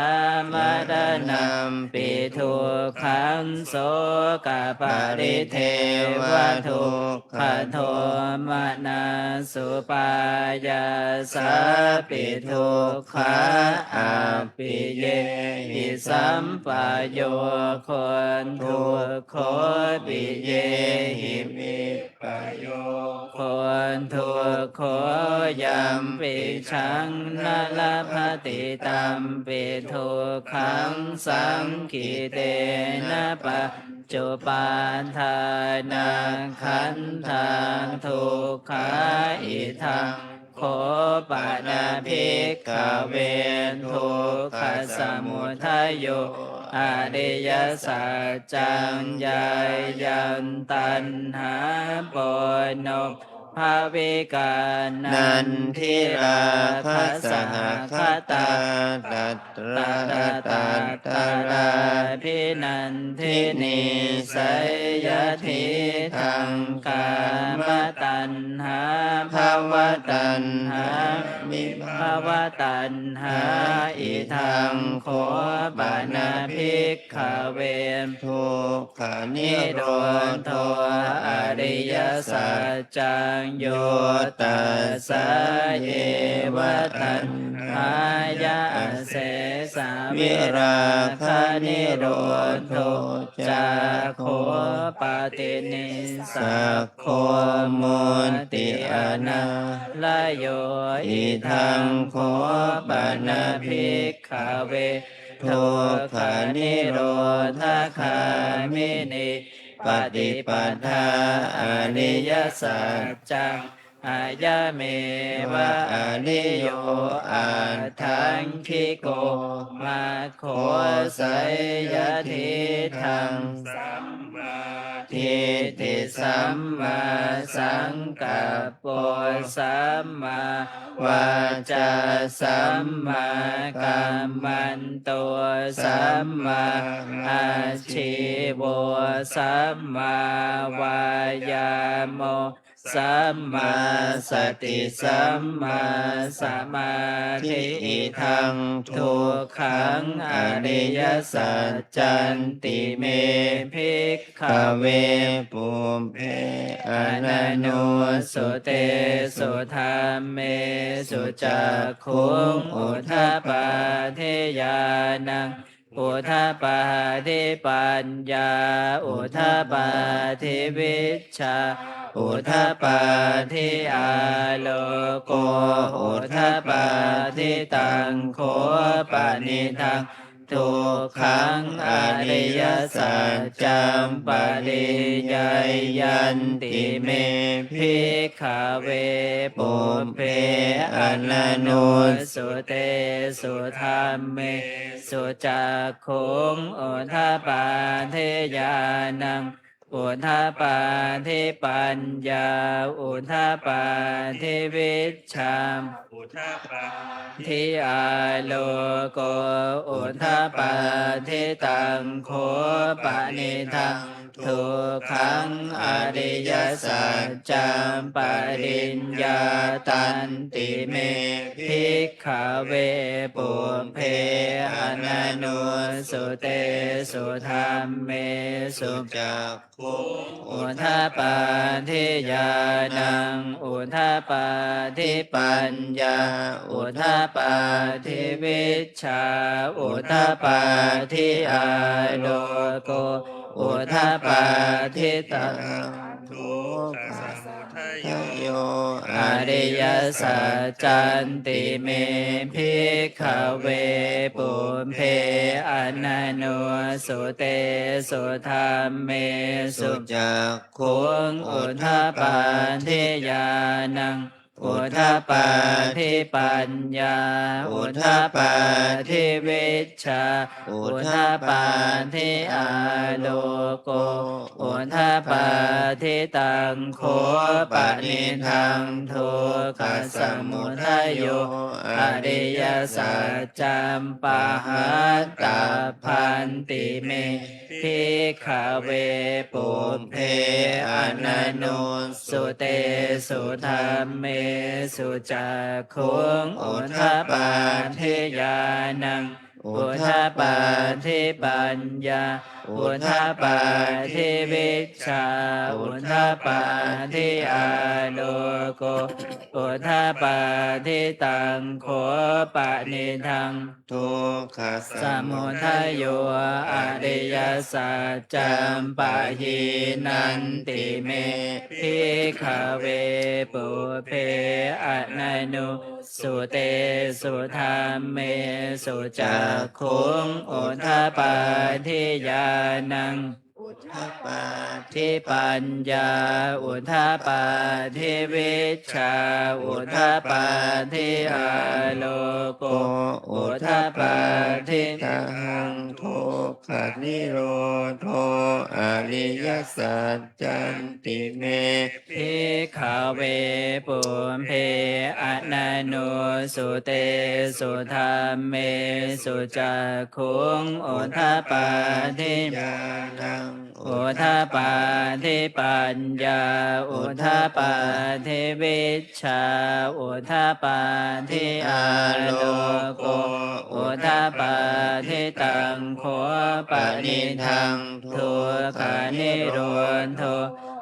maraṇampi dukkhaṃ sokaparidevadukkhadomanassupāyāsāpi dukkhā appiyehi sampayogo dukkho piyehi vippayogo dukkho yampidaṃ na labhati tampi dukkhaṃ saṅkhittena pañcupādānakkhandhā dukkhā. Idaṃ kho pana bhikkhave dukkhasamudayo ariyasaccaṃ. Yāyaṃ taṇhā pono bhavikā nandirāgasahagatā tatra tatrābhinandinī seyyathidaṃ kāmataṇhā bhavataṇhā vibhavataṇhā. Idaṃ kho pana bhikkhave dukkhanirodho ariyasaccaṃ. Yo tassāyeva taṇhāya asesavirāganirodho cāgo paṭinissag go mutti anālayo. Idaṃ kho pana bhikkhave dukkhanirodhagāminī paṭipadā ariyasaccaṃ. Ayameva ariyo aṭṭhaṅgiko maggo, seyyathīdaṃ: sammādiṭṭhi sammāsaṅkappo sammāvācā sammākammanto sammāājīvo sammāvāyāmo sammāsati sammāsamādhi. Idaṃ dukkhaṃ ariyasaccanti me bhikkhave pubbe ananussutesu dhammesu cakkhuṃ udapādi ñāṇaṃ udapādi paññā udapādi vijjā udapādi āloko udapādi. Taṃ kho panidaṃ dukkhaṃ ariyasaccaṃ pariññeyyanti me bhikkhave pubbe ananussutesu dhammesu cakkhuṃ udapādi ñāṇaṃ udapādi paññā udapādi vijjā udapādi āloko udapādi. Taṃ kho panidaṃ dukkhaṃ ariyasaccaṃ pariññātanti me bhikkhave pubbe ananussutesu dhammesu cakkhuṃ udapādi ñāṇaṃ udapādi paññā udapādi vijjā udapādi āloko udapādi. Taṃ dukkhasamudayo ariyasaccanti me bhikkhave pubbe ananussutesu dhammesu cakkhuṃ udapādi ñāṇaṃ udapādi paññā udapādi vijjā udapādi āloko udapādi. Taṃ kho panidaṃ dukkhasamudayo ariyasaccaṃ pahātabbanti me bhikkhave pubbe ananussutesu dhammesu cakkhuṃ udapādi ñāṇaṃ udapādi paññā udapādi vijjā udapādi āloko udapādi. Taṃ kho panidaṃ dukkhasamudayo ariyasaccaṃ pahīnanti me bhikkhave pubbe ananussutesu dhammesu cakkhuṃ udapādi ñāṇaṃ udapādi paññā udapādi vijjā udapādi āloko udapādi. Taṃ kho panidaṃ dukkhanirodho ariyasaccanti me bhikkhave pubbe ananussutesu dhammesu cakkhuṃ udapādi ñāṇaṃ udapādi paññā udapādi vijjā udapādi āloko udapādi. Taṃ kho panidaṃ dukkhanirodho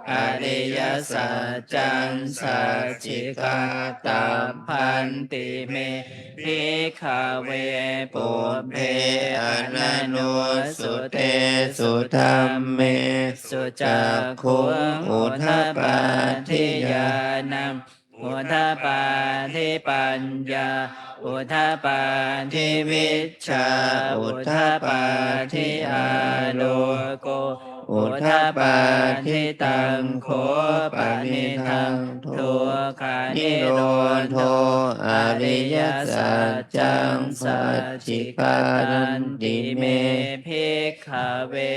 ariyasaccaṃ sacchikātabbanti me bhikkhave pubbe ananussutesu dhammesu cakkhuṃ udapādi ñāṇaṃ udapādi paññā udapādi vijjā udapādi āloko udapādi. Taṃ kho panidaṃ dukkhanirodho ariyasaccaṃ sacchikātanti me bhikkhave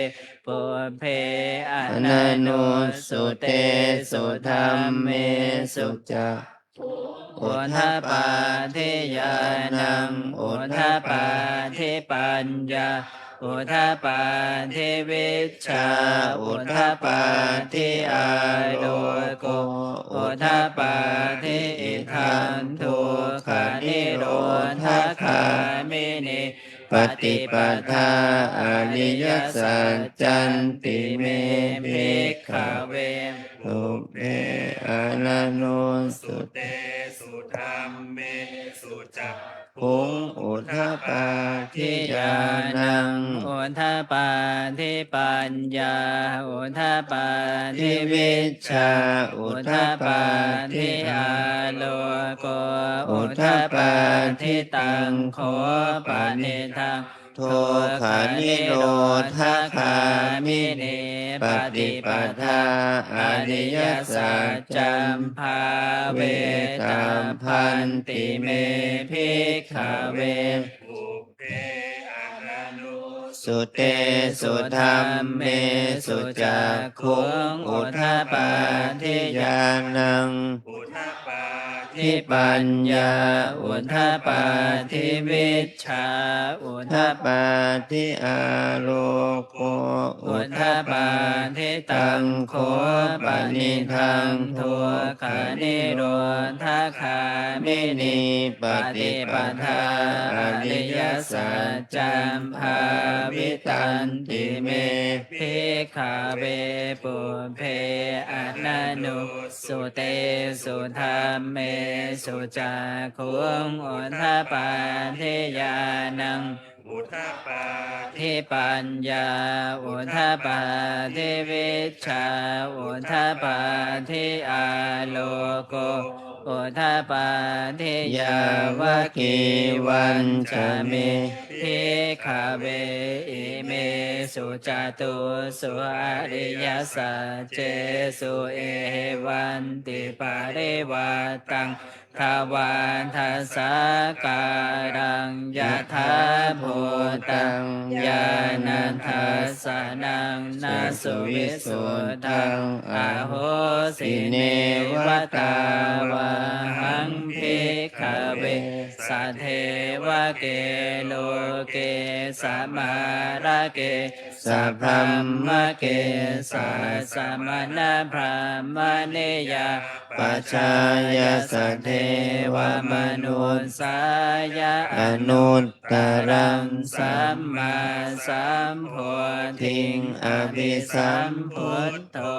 pubbe ananussutesu dhammesu cakkhuṃ udapādi ñāṇaṃ udapādi paññā udapādi vijjā udapādi āloko udapādi. Idaṃ dukkhanirodhagāminī paṭipadā ariyasaccanti me bhikkhave pubbe ananussutesu dhammesu cakkhuṃ udapādi ñāṇaṃ udapādi paññā udapādi vijjā udapādi āloko udapādi. Taṃ kho panidaṃ dukkhanirodhagāminī paṭipadā ariyasaccaṃ bhāvetabbanti me bhikkhave pubbe ananussutesu dhammesu cakkhuṃ udapādi ñāṇaṃ udapādi paññā udapādi vijjā udapādi āloko udapādi. Taṃ kho panidaṃ dukkhanirodhagāminī paṭipadā ariyasaccaṃ bhāvitanti me bhikkhave pubbe ananussutesu dhammesu cakkhuṃ udapādi ñāṇaṃ udapādi paññā udapādi vijjā udapādi āloko udapādi. Yāvakīvañca me bhikkhave imesu catūsu ariyasaccesu evantiparivaṭṭaṃ dvādasākāraṃ yathābhūtaṃ ñāṇadassanaṃ na suvisuddhaṃ ahosi. Neva tāvāhaṃ bhikkhave sadevake loke samārake sabrahmake sassamaṇabrāhmaṇiyā pajāya sadevamanussāya anuttaraṃ sammāsambodhiṃ abhisambuddho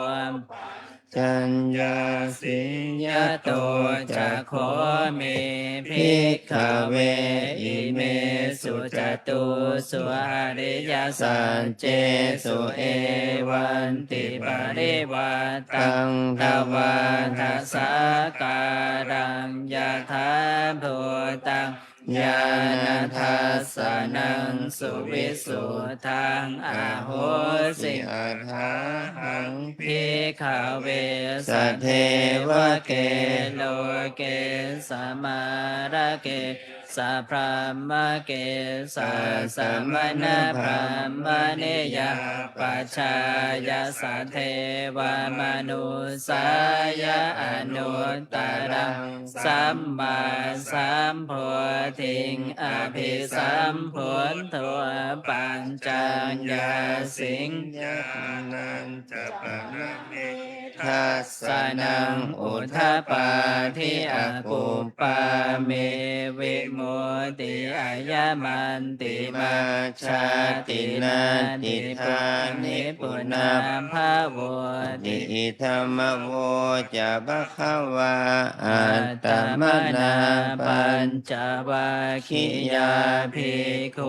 paccaññāsiṃ. Yato ca kho me bhikkhave imesu catūsu ariyasaccesu evantiparivaṭṭaṃ dvādasākāraṃ yathābhūtaṃ ñāṇadassanaṃ suvisuddhaṃ ahosi. Athāhaṃ bhikkhave sadevake loke samārake sabrahmake sassamaṇabrāhmaṇiyā pajāya sadevamanussāya anuttaraṃ sammāsambodhiṃ abhisambuddho paccaññāsiṃ. Ñāṇañca pana me dassanaṃ udapādi akuppā me vimutti ayamantimā jāti natthidāni punabbhavoti. Idamavoca bhagavā. Attamanā pañcavaggiyā bhikkhū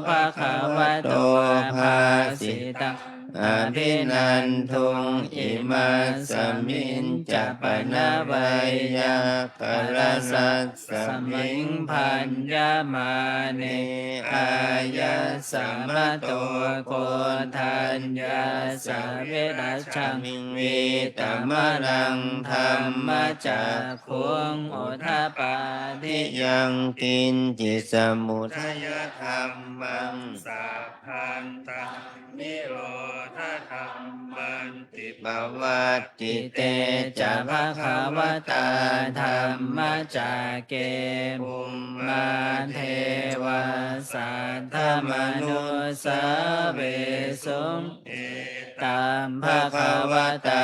bhagavato bhāsitaṃ abhinanduṃ. Imasmiñca pana veyyākaraṇasmiṃ bhaññamāne āyasmato Koṇḍaññassa virajaṃ vītamalaṃ dhammacakkhuṃ udapādi yaṅkiñci samudayadhammaṃ sabbantaṃ nirodhadhammanti. Pavattite ca bhagavatā dhammacakke bhummā devā saddamanussāvesuṃ: Etaṃ bhagavatā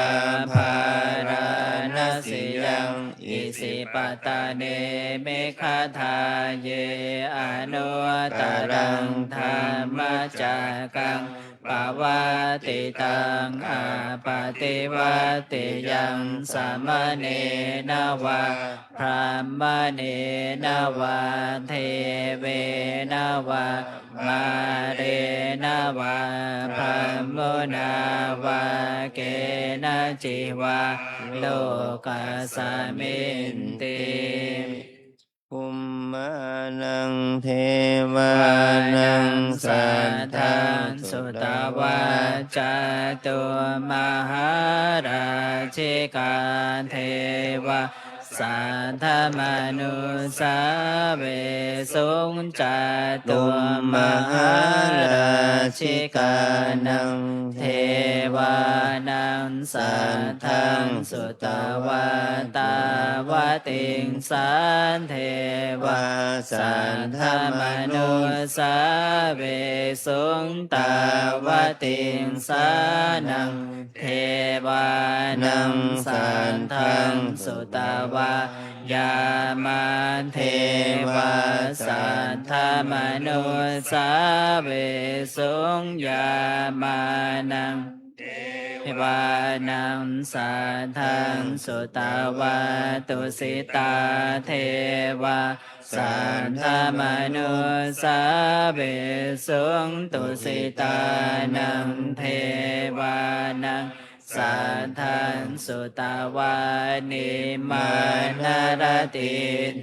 bārāṇasiyaṃ isipatane migadāye anuttaraṃ dhammacakkaṃ pavattitaṃ appaṭivattiyaṃ samaṇena vā brāhmaṇena vā devena vā mārena vā brahmunā vā kenaci vā lokasminti. Bhummānaṃ devānaṃ saddaṃ sutvā cātummahārājikā devā saddamanussāvesuṃ. Cātummahārājikānaṃ devānaṃ saddaṃ sutvā tāvatiṃsā devā saddamanussāvesuṃ. Tāvatiṃsānaṃ devānaṃ saddaṃ sutvā yāmā devā saddamanussāvesuṃ. Yāmānaṃ devānaṃ saddaṃ sutvā tusitā devā saddamanussāvesuṃ. Tusitānaṃ devānaṃ saddaṃ sutvā nimmānaratī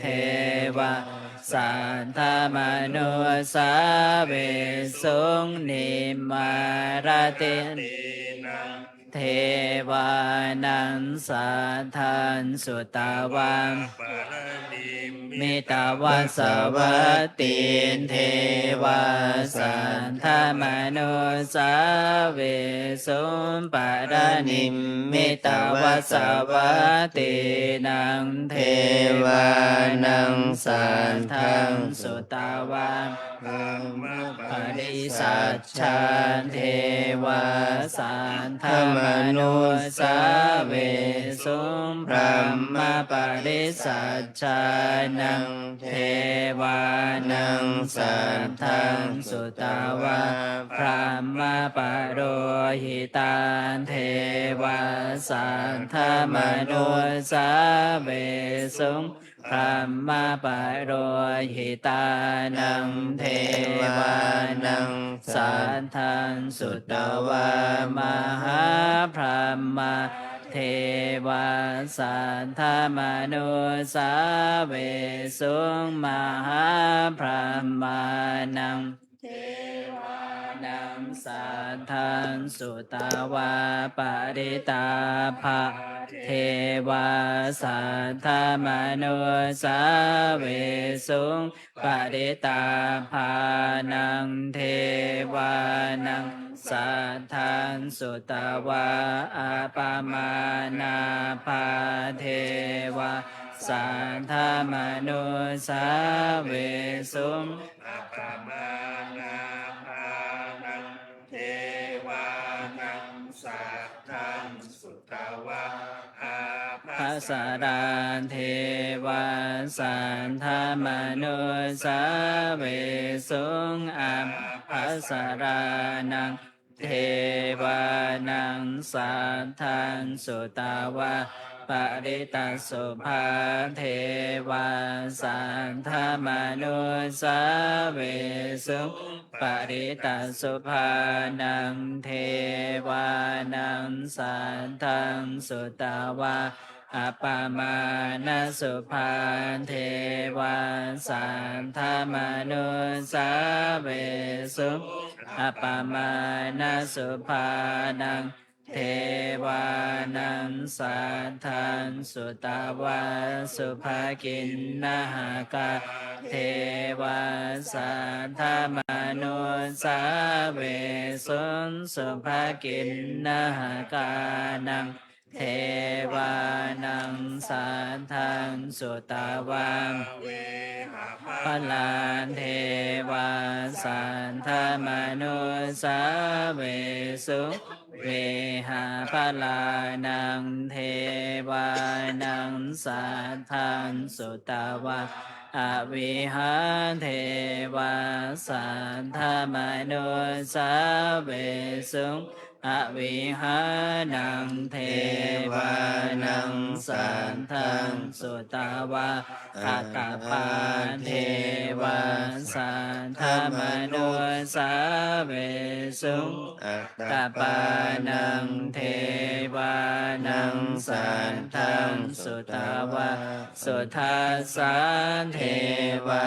devā saddamanussāvesuṃ. Nimmānaratīnaṃ devānaṃ saddaṃ sutvā paranimmitavasavattī devā saddamanussāvesuṃ. Paranimmitavasavattīnaṃ devānaṃ saddaṃ sutvā brahmapārisajjā devā saddamanussāvesuṃ. Brahmapārisajjānaṃ devānaṃ saddaṃ sutvā brahmapurohitā devā saddamanussāvesuṃ. Brahmapurohitānaṃ devānaṃ saddaṃ sutvā mahābrahmā devā saddamanussāvesuṃ. Mahābrahmānaṃ devānaṃ saddaṃ sutvā parittābhā devā saddamanussāvesuṃ. Parittābhānaṃ devānaṃ saddaṃ sutvā appamāṇābhā devā saddamanussāvesuṃ. Appamāṇābhānaṃ devānaṃ saddaṃ sutvā ābhassarā devā saddamanussāvesuṃ. Ābhassarānaṃ devānaṃ saddaṃ sutvā parittassubhā devā saddamanussāvesuṃ. Parittassubhānaṃ devānaṃ saddaṃ sutvā appamāṇasubhā devā saddamanussāvesuṃ. Appamāṇasubhānaṃ devānaṃ saddaṃ sutvā subhakiṇhakā devā saddamanussāvesuṃ. Subhakiṇhakānaṃ devānaṃ saddaṃ sutvā vehapphalā devā saddamanussāvesuṃ. Vehapphalānaṃ devānaṃ saddaṃ sutvā avihā devā saddamanussāvesuṃ. Avihānaṃ devānaṃ saddaṃ sutvā atappā devā saddamanussāvesuṃ. Atappānaṃ devānaṃ saddaṃ sutvā sudassā devā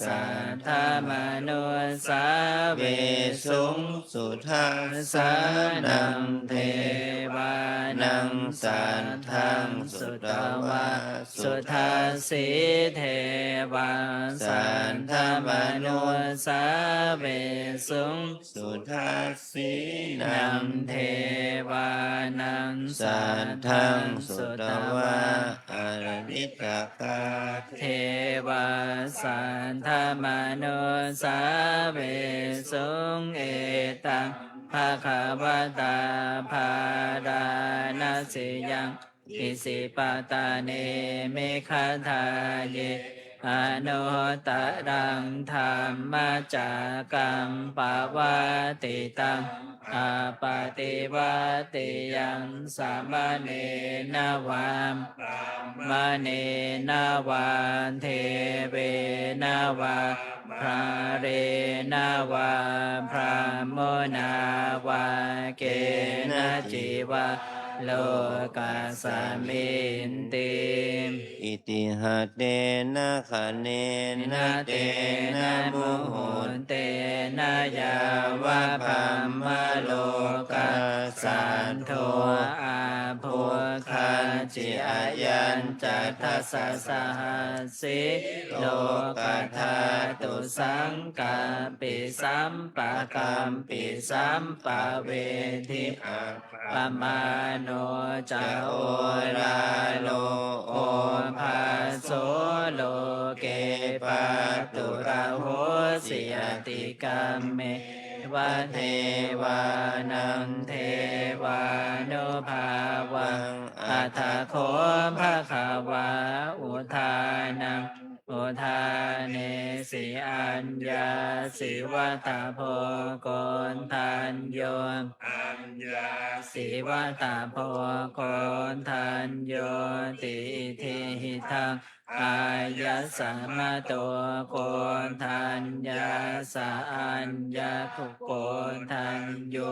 saddamanussāvesuṃ. Sudassānaṃ devānaṃ saddaṃ sutvā sudassī devā saddamanussāvesuṃ. Sudassīnaṃ devānaṃ saddaṃ sutvā ariṭṭhakā devā saddamanussāvesuṃ. Etaṃ bhagavatā bārāṇasiyaṃ isipatane migadāye anuttaraṃ dhammacakkaṃ pavattitaṃ appaṭivattiyaṃ samaṇena vā brāhmaṇena vā devena vā mārena vā brahmunā vā kenaci vā lokasminti. Itiha tena khaṇena tena muhuttena yāva brahmalokā saddo abbhuggacchi. Ayañca dasasahassī lokadhātu saṅkampi sampākampi sampavedhi. Appamāṇo ca oḷāro obhāso loke pāturahosi atikkammeva devānaṃ devānubhāvaṃ. Atha kho bhagavā udānaṃ udānesi: Aññāsi vata bho koṇḍañño, aññāsi vata bho koṇḍaññoti. Idamhidaṃ āyasmato koṇḍaññassa aññākoṇḍañño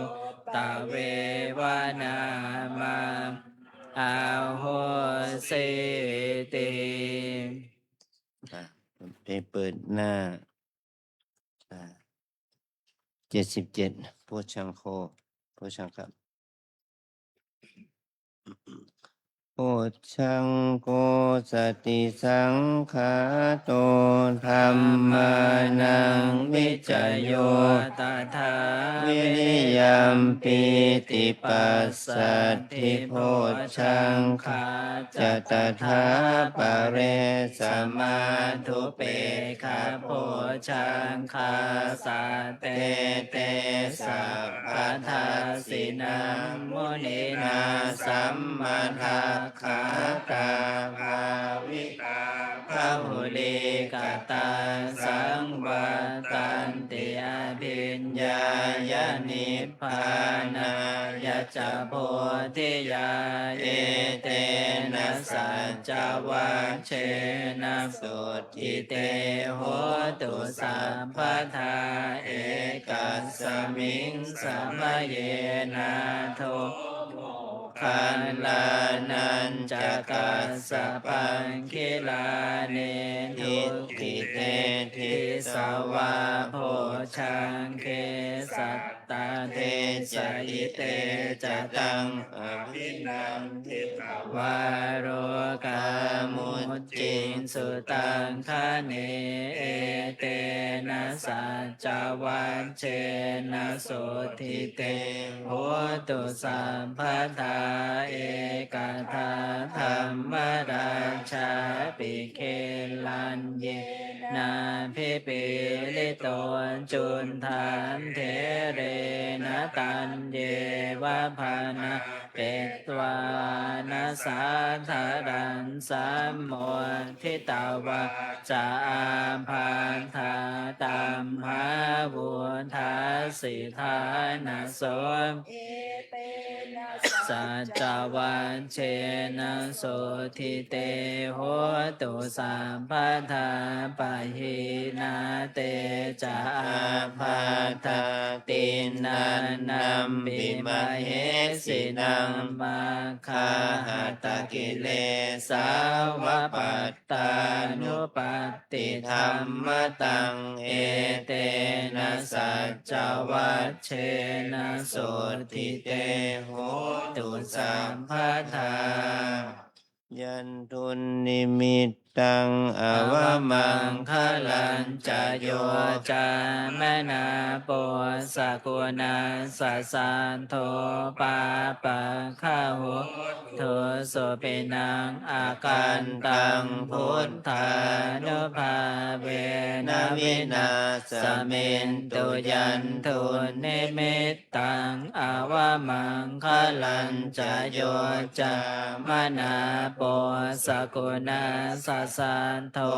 tveva nāmaṃ ahosīti. อ่ะ ไปเปิดหน้า อ่า เจ็ดสิบเจ็ด โพชฌังโฆ โพชฌังค Bojjhaṅgo satisaṅkhāto dhammānaṃ vicayo tathā viriyampīti passaddhi bojjhaṅgā ca tathāpare samādhupekkhabojjhaṅgā sattete sabbadassinā muninā sammadakkhātā bhāvitā bahu ūlīkatā saṃvattanti abhiññāya nibbānāya ca bodhiyā. Etena saccavajjena sotthi te hotu sabbadā. Ekasmiṃ samaye nātho moggallānañca kassapaṃ gilāne dukkhite disvā bojjhaṅge satta desayi. Te ca taṃ abhinanditvā rogā mucciṃsu taṅkhaṇe. Etena saccavajjena sotthi te hotu sabbadā. Ekadā dhammarājāpi gelaññenābhipīḷito cundattherena taññeva bhaṇāpetvāna sādaraṃ sammoditvā ca ābādhā tamhā vuṭṭhāsi ṭhānaso. Etena saccavajjena sotthi te hotu sabbadā. Pahīnā te ca ābādhā tiṇṇannampi mahesinaṃ maggāhatakilesāva pattānuppattidhammataṃ. Etena saccavajjena sotthi te hotu sabbadā. Yandunnimittaṃ avamaṅgalañca yo cāmanāpo sakuṇassa saddo pāpaggaho dussupinaṃ akantaṃ buddhānubhāvena vināsamentu. Yandunnimittaṃ avamaṅgalañca yo cāmanāpo sakuṇassa saddo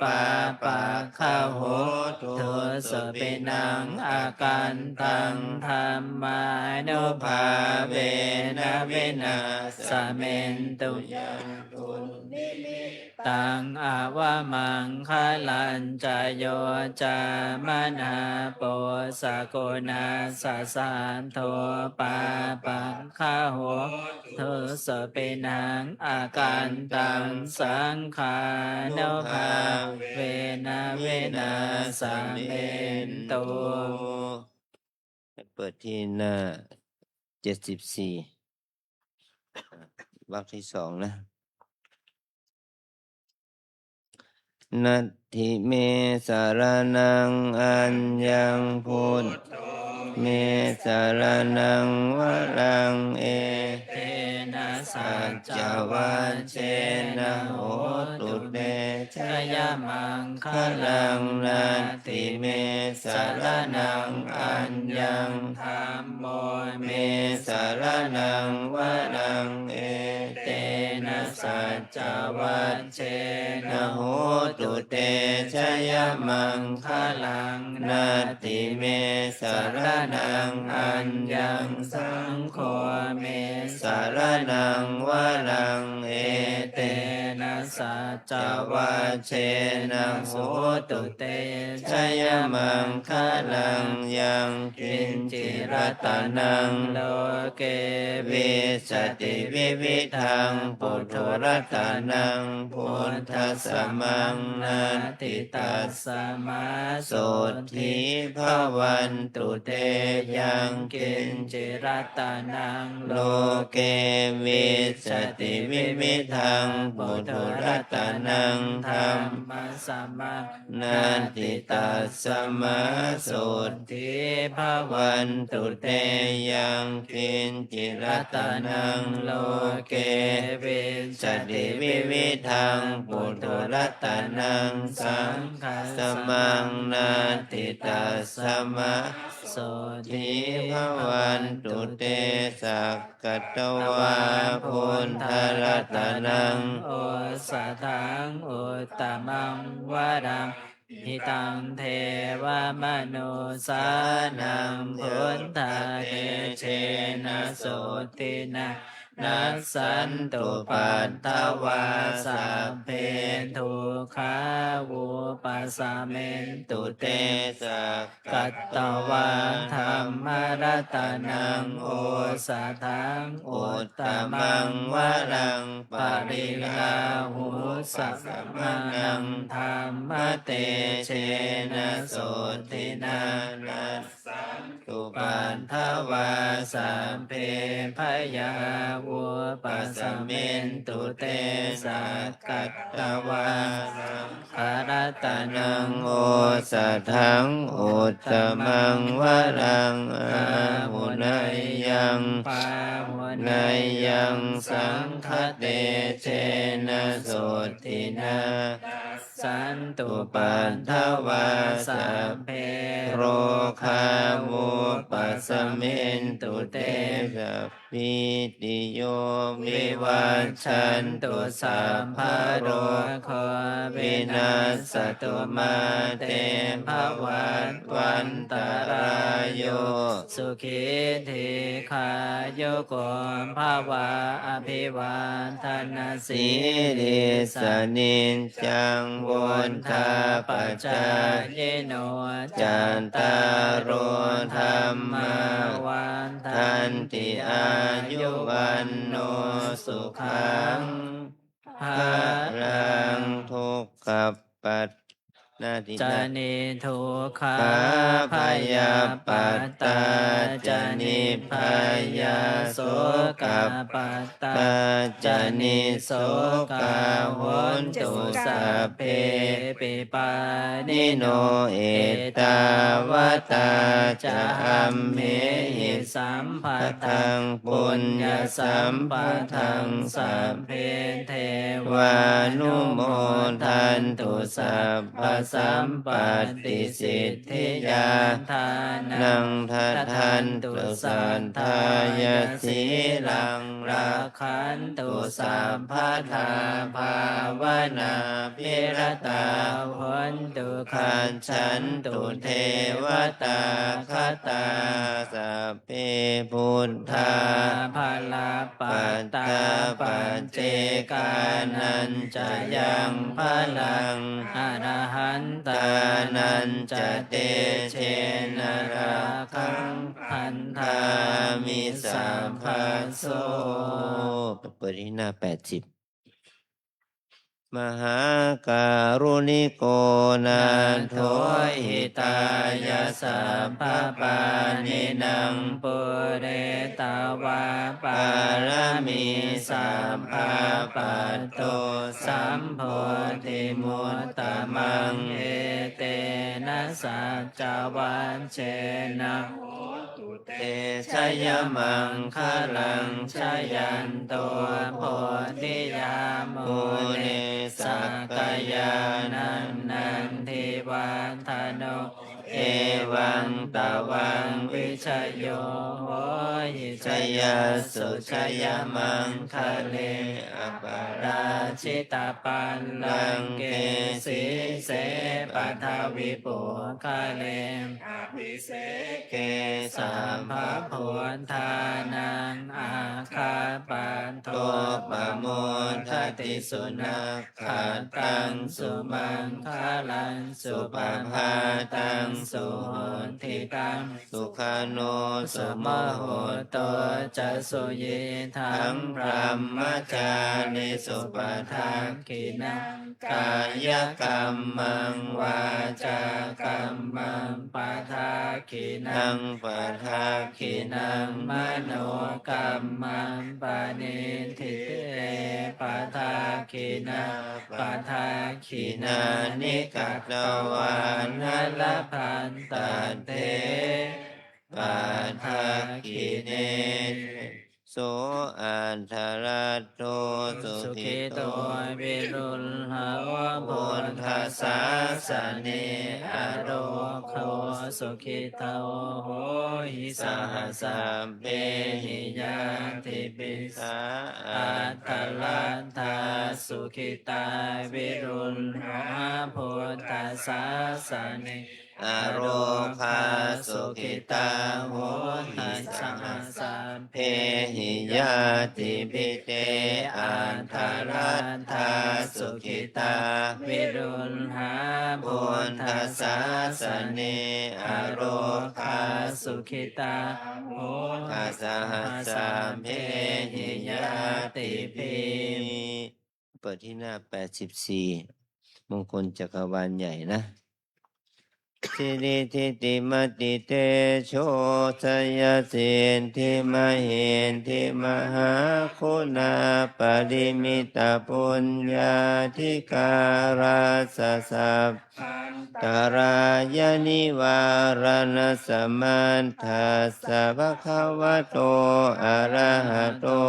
pāpaggaho dussupinaṃ akantaṃ dhammānubhāvena vināsamentu. Yandunnimittaṃ avamaṅgalañca yo cāmanāpo sakuṇassa saddo pāpaggaho dussupinaṃ akantaṃ saṅghānubhāvena vināsamentu. เปิดที่หน้า เจ็ดสิบสี่ วรรคที่สองนะ Natthi me saraṇaṃ aññaṃ, buddho me saraṇaṃ varaṃ, etena saccavajjena hotu te jayamaṅgalaṃ. Natthi me saraṇaṃ aññaṃ, dhammo me saraṇaṃ varaṃ, etena saccavajjena hotu te jayamaṅgalaṃ. Natthi me saraṇaṃ aññaṃ, saṅgho me saraṇaṃ varaṃ, etena saccavajjena hotu te jayamaṅgalaṃ. Yaṅkiñci ratanaṃ loke vijjati vividhaṃ puthu, ratanaṃ buddhasamaṃ natthi, tasmā sotthī bhavantu te. Yaṅkiñci ratanaṃ loke vijjati vividhaṃ puthu, ratanaṃ dhammasamaṃ natthi, tasmā sotthī bhavantu te. Yaṅkiñci ratanaṃ loke vijjati vividhaṃ puthu, ratanaṃ saṅghasamaṃ natthi, tasmā sotthī bhavantu te. Sakkatvā buddharatanaṃ, osathaṃ osathaṃ uttamaṃ varaṃ, hitaṃ devamanussānaṃ, buddhatejena sotthinā, nassantupaddavā sabbe, dukkhā vūpasamentu te. Sakkatvā dhammaratanaṃ osathaṃ uttamaṃ varaṃ, pariḷāhūpasamanaṃ, dhammatejena sotthinā, nassantupaddavā sabbe, bhayā vūpasamentu te. Sakkatvā saṅgharatanaṃ osathaṃ uttamaṃ varaṃ, āhuneyyaṃ pāhuneyyaṃ, saṅghatejena sotthinā, nassantupaddavā sabbe, rogā vūpasamentu te. Sabbītiyo vivajjantu, sabbarogo vinassatu, mā te bhavatvantarāyo, sukhī dīghāyuko bhava. Abhivādanasīlissa niccaṃ vuḍḍhāpacāyino, cattāro dhammā vaḍḍhanti, āyu vaṇṇo sukhaṃ balaṃ. Dukkhappat ca niddukkhā, bhayappattā ca nibbhayā, sokappattā ca nissokā, hontu sabbepi pāṇino. Ettāvatā ca amhehi sambhataṃ puññasampadaṃ, sabbe devānumodantu sabbasampattisiddhiyā. Dānaṃ dadantu saddhāya, sīlaṃ rakkhantu sabbadā, bhāvanābhiratā hontu, gacchantu devatāgatā. Sabbe buddhā balappattā, paccekānañca yaṃ balaṃ, arahantānañca tejena, rakkhaṃ bandhāmi sabbaso. เปิดที่หน้าแปดสิบ Mahākāruṇiko nātho, hitāya sabbapāṇinaṃ, pūretvā pāramī sabbā, patto sambodhimuttamaṃ. Etena saccavajjena, hotu te jayamaṅgalaṃ. Jayanto bodhiyā mūle, sakyānaṃ nandivaḍḍhano, evaṃ tvaṃ vijayo hohi, jayassu jayamaṅgale. Aparājitapallaṅke, sīse paṭhavipokkhare, abhiseke sabbabuddhānaṃ, aggappatto pamodati. Sunakkhattaṃ sumaṅgalaṃ, supabhātaṃ suhuṭṭhitaṃ, sukhaṇo sumuhutto ca, suyiṭṭhaṃ brahmacārisu. Padakkhiṇaṃ kāyakammaṃ, vācākammaṃ padakkhiṇaṃ, padakkhiṇaṃ manokammaṃ, paṇidhī te padakkhiṇā, padakkhiṇāni katvāna, labhantatthe padakkhiṇe. so atthaladdho sukhito viruḷho buddhasāsane arogo sukhito hohi saha sabbehi ñātibhi. Sā atthaladdhā sukhitā viruḷhā buddhasāsane arogā sukhitā hohi saha sabbehi ñātibhi. Te atthaladdhā sukhitā viruḷhā buddhasāsane arogā sukhitā hohi saha sabbehi ñātibhi. เปิดที่หน้า แปดสิบสี่ มงคลจักรวาลใหญ่นะ Siridhitimatitejojayasiddhimahiddhimahāguṇāparimitapuññādhikārassa sabbantarāya nivāraṇasamatthassa bhagavato arahato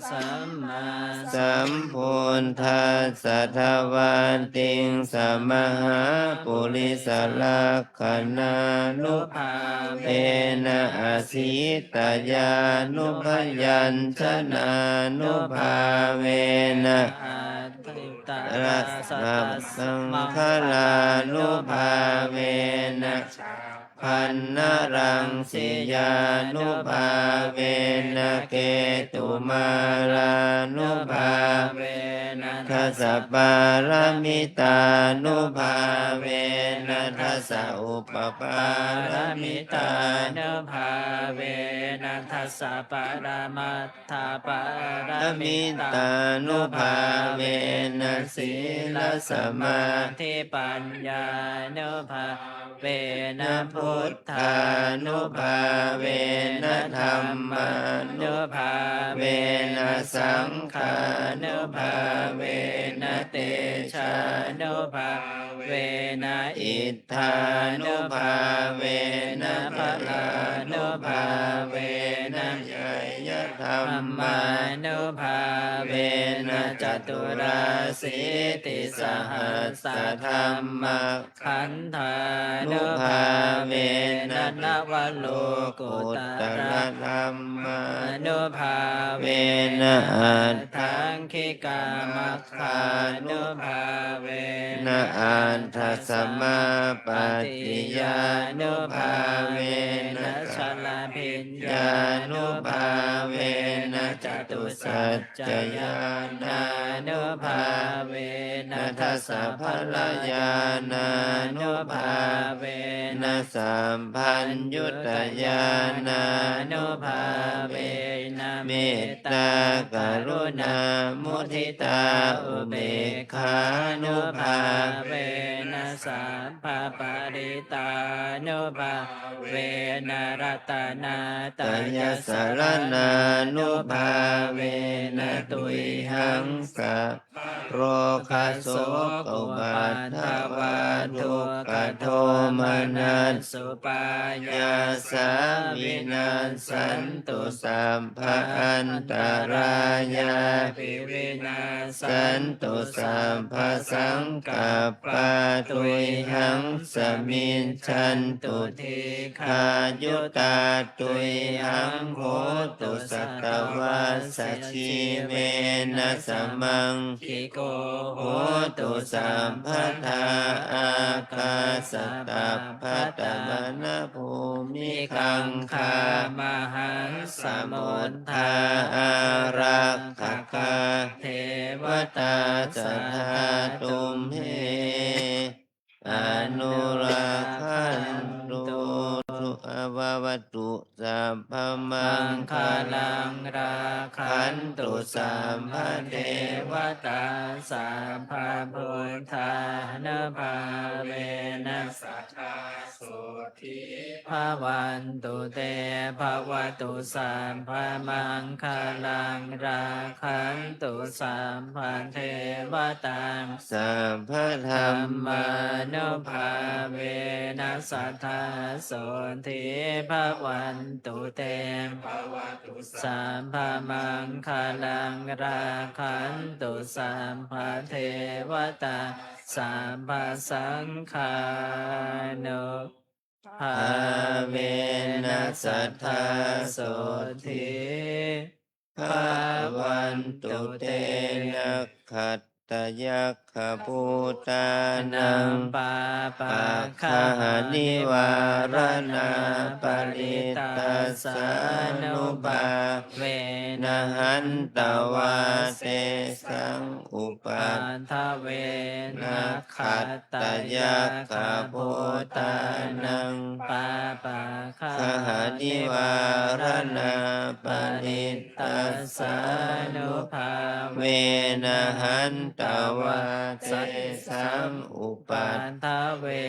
sammāsambuddhassa dvattiṃsamahāpurisalakkhaṇānubhāvena asītyānubyañjanānubhāvena aṭṭhuttarasatamaṅgalānubhāvena chabbaṇṇaraṃsiyānubhāvena ketumālānubhāvena dasapāramitānubhāvena dasaupapāramitānubhāvena dasaparamat thapāramitānubhāvena sīlasamādhipaññānubhāvena buddhānubhāvena dhammānubhāvena saṅghānubhāvena tejānubhāvena id dhānubhāvena balānubhāvena ñeyyadhammānubhāvena caturāsītisahassadhammakkhandhānubhāvena navalokuttaradhammānubhāvena aṭṭhaṅgikama kkhaṇubhāvena aṭṭhasamāpattiyānubhāvena chaḷabhiññānubhāvena catusaccañāṇānubhāvena dasabalañāṇānubhāvena sabbaññutañāṇānubhāvena mettākaruṇāmuditāupek khānubhāvena sabbaparitānubhāvena ratanattayasaraṇānubhāvena tuyhaṃ sabbarogasokupaddavadukkhadomanassupāyāsā vinassantu sab baantarāyāpi vinassantu sabbasaṅkappā tuyhaṃ samijjhantu dīghāyutā tuyhaṃ hotu satavassajīvena samaṅgiko hotu sabbadā ākāsapabbatavanabhūmigaṅgāmahā samuddā ārakkhakā devatā sadā tumhe anurakkhantu. Bhavatu sabbamaṅgalaṃ rakkhantu sabbadevatā sabbabuddhānubhāvena sadā so bhavantu te. Bhavatu sabbamaṅgalaṃ, rakkhantu sabbadevatā, sabbadhammānubhāvena sadā sotthī bhavantu te. Sabbamaṅgalaṃ, rakkhantu sabbadevatā, sabbasaṅghānubhāvena sadā sotthī bhavantu te. Nakkhattayakkhabhūtānaṃ pāpaggahanivāraṇā, parittassānubhāvena hantvā sesaṃ upaddave. Nakkhattayakkhabhūtānaṃ pāpaggahanivāraṇā, parittassānubhāvena hantvā sesaṃ upaddave.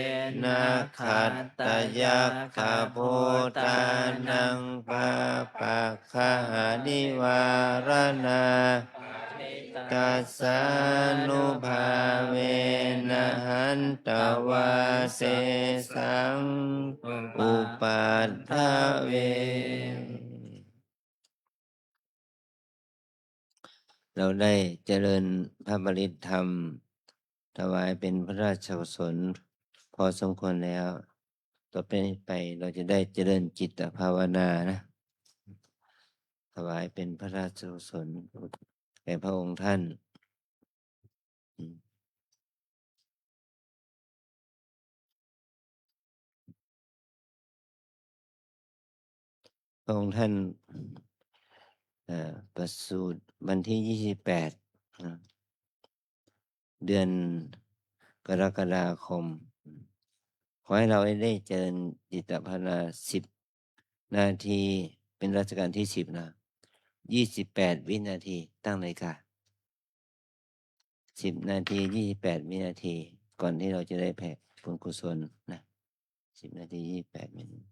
Nakkhattayakkhabhūtānaṃ pāpaggahanivāraṇā, parittassānubhāvena hantvā sesaṃ upaddave. เราได้เจริญพระปริตรธรรม ถวายเป็นพระราชกุศลพอสมควรแล้ว ต่อไปนี้ไปเราจะได้เจริญจิตภาวนานะ ถวายเป็นพระราชกุศลแก่พระองค์ท่าน พระองค์ท่าน เอ่อ ประสูติวันที่ยี่สิบแปด นะ เดือนกรกฎาคม ขอให้เราได้เจริญจิตภาวนาสิบนาที เป็นรัชกาลที่สิบนะ ยี่สิบแปดวินาที ตั้งนาฬิกา สิบนาที ยี่สิบแปดวินาที ก่อนที่เราจะได้แผ่บุญกุศลนะ สิบนาที ยี่สิบแปดวินาที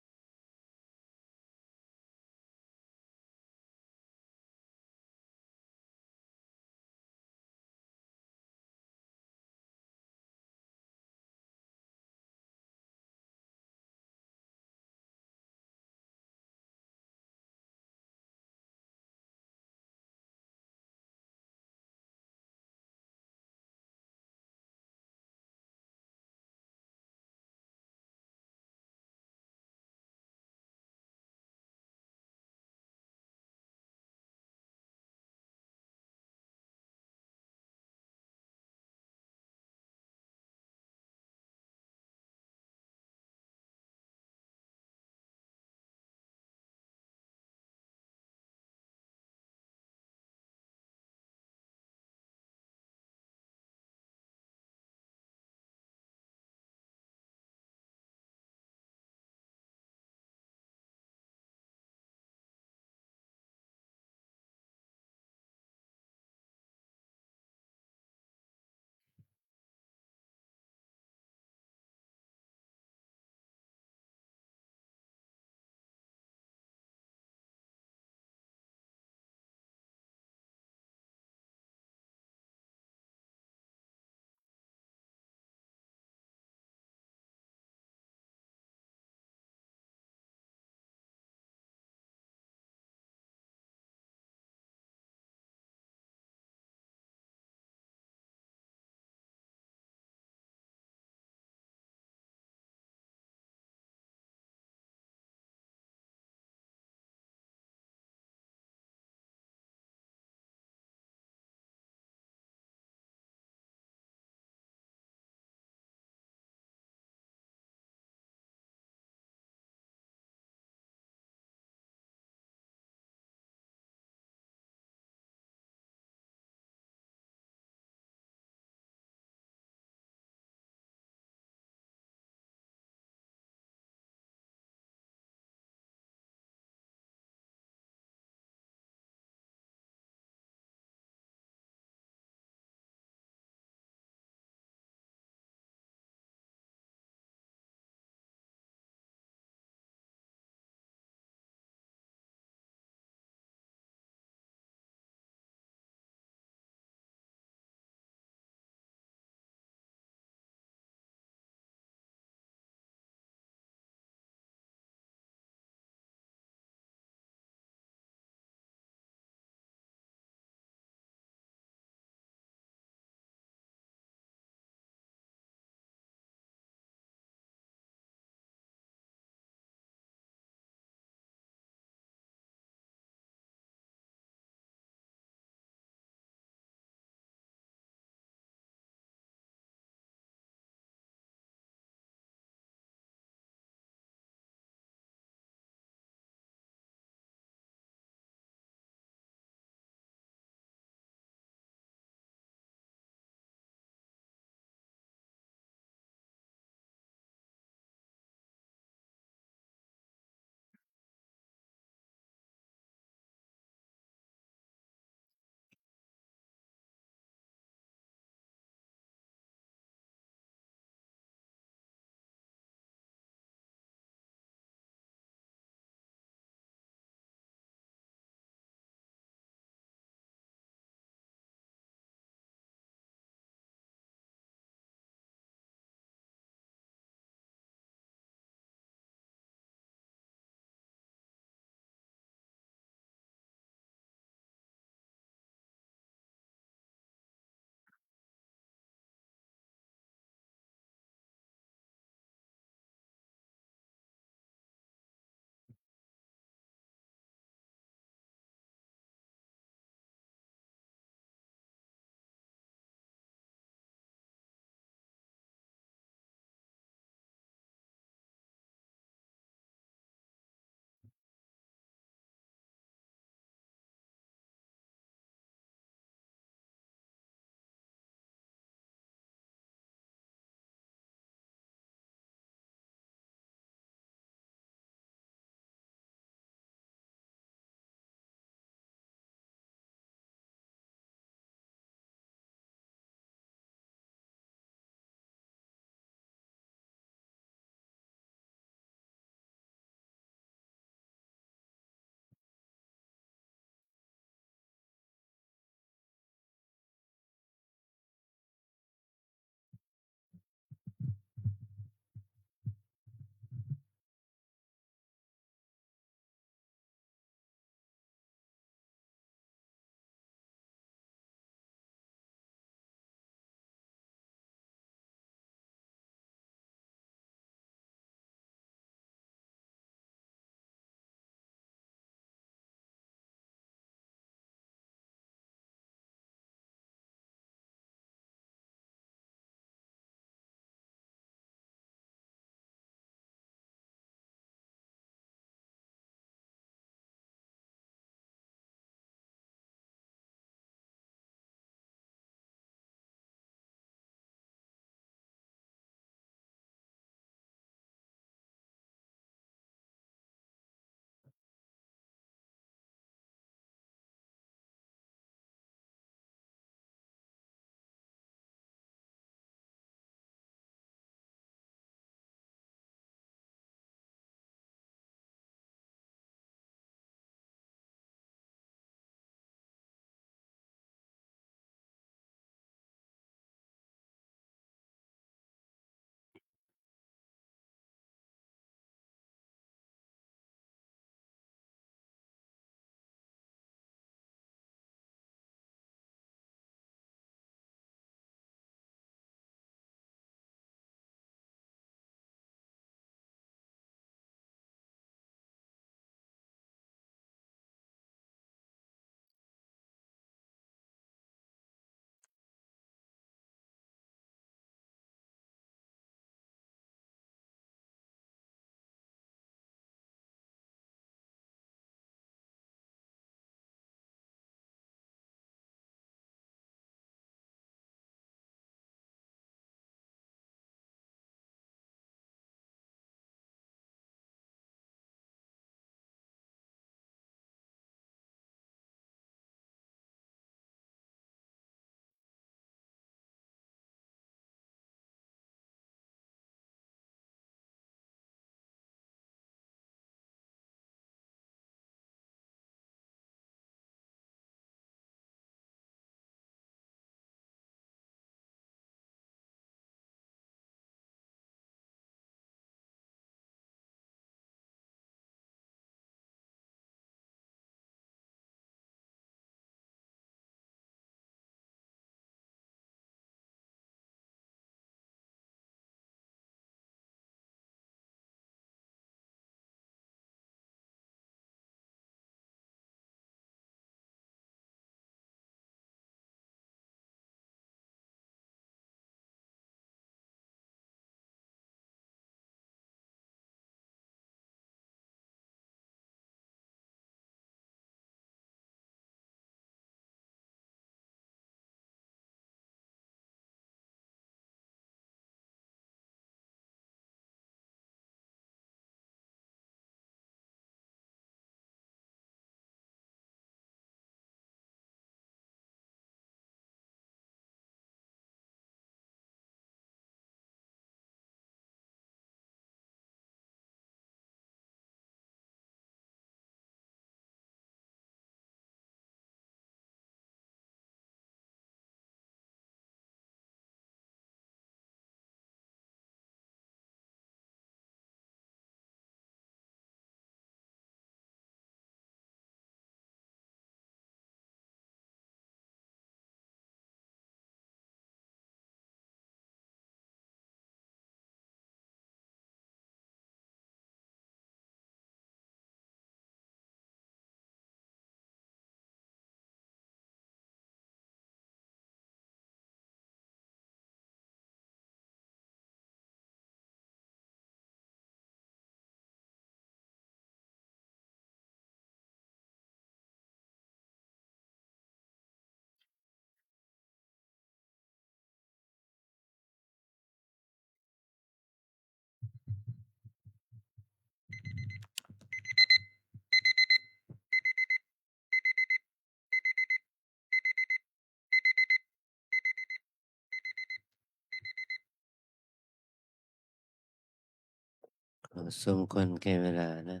สมควรแก่เวลานะ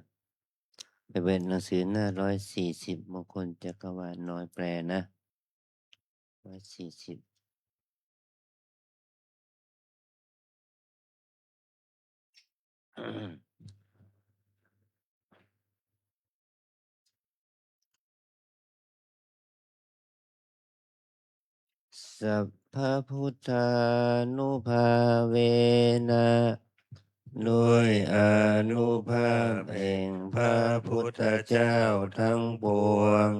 ไปเปิดหนังสือหน้าร้อยสี่สิบ มงคลจักรวาลน้อยแปลนะ ร้อยสี่สิบ Sabbabuddhānubhāvena ด้วยอานุภาพแห่งพระพุทธเจ้าทั้งปวง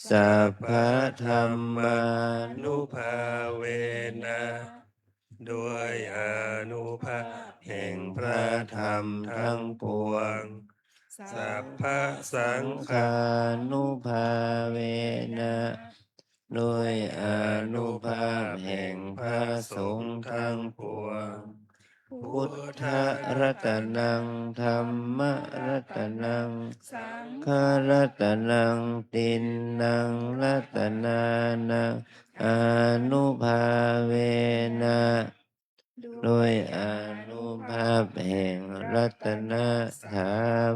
Sabbadhammānubhāvena ด้วยอานุภาพแห่งพระธรรมทั้งปวง Sabbasaṅghānubhāvena ด้วยอานุภาพแห่งพระสงฆ์ทั้งปวง Buddharatanaṃ dhammaratanaṃ saṅgharatanaṃ tiṇṇaṃ ratanānaṃ ānubhāvena ด้วยอานุภาพแห่งรัตนธรรม